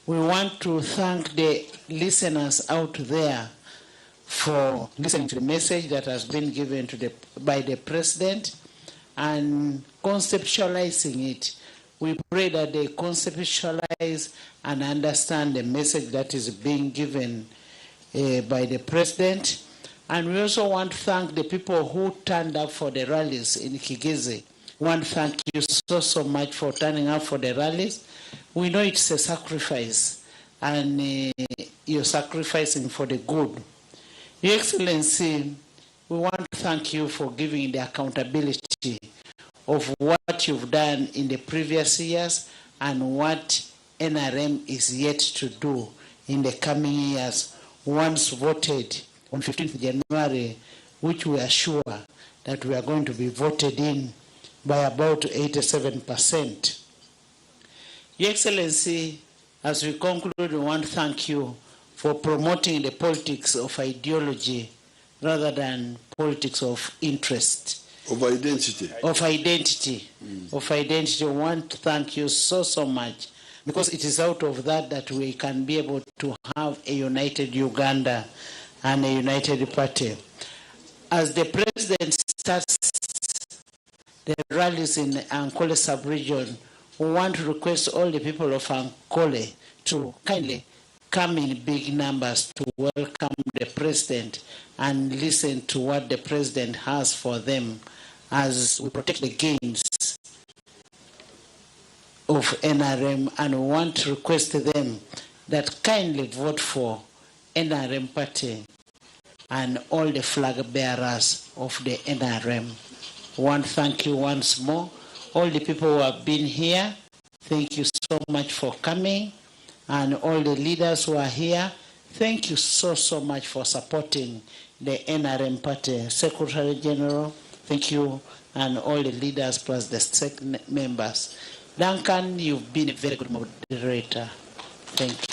We want to thank the listeners out there for listening to the message that has been given to the, by the president and conceptualizing it. We pray that they conceptualize and understand the message that is being given by the president. And we also want to thank the people who turned up for the rallies in Kigezi. We want to thank you so, so much for turning up for the rallies. We know it's a sacrifice, and you're sacrificing for the good. Your Excellency, we want to thank you for giving the accountability of what you've done in the previous years and what NRM is yet to do in the coming years once voted on 15th January, which we are sure that we are going to be voted in by about 87%. Your Excellency, as we conclude, we want to thank you for promoting the politics of ideology rather than politics of interest. Of identity. Of identity. Of identity. We want to thank you so, so much, because it is out of that that we can be able to have a united Uganda and a united party. As the president starts the rallies in Ankole sub-region, we want to request all the people of Ankole to kindly come in big numbers to welcome the president and listen to what the president has for them as we protect the gains of NRM, and we want to request them that kindly vote for NRM party and all the flag bearers of the NRM. We want to thank you once more. All the people who have been here, thank you so much for coming. And all the leaders who are here, thank you so, so much for supporting the NRM party. Secretary General, thank you, and all the leaders plus the SEC members. Duncan, you've been a very good moderator. Thank you.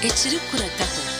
Ekirikurataho.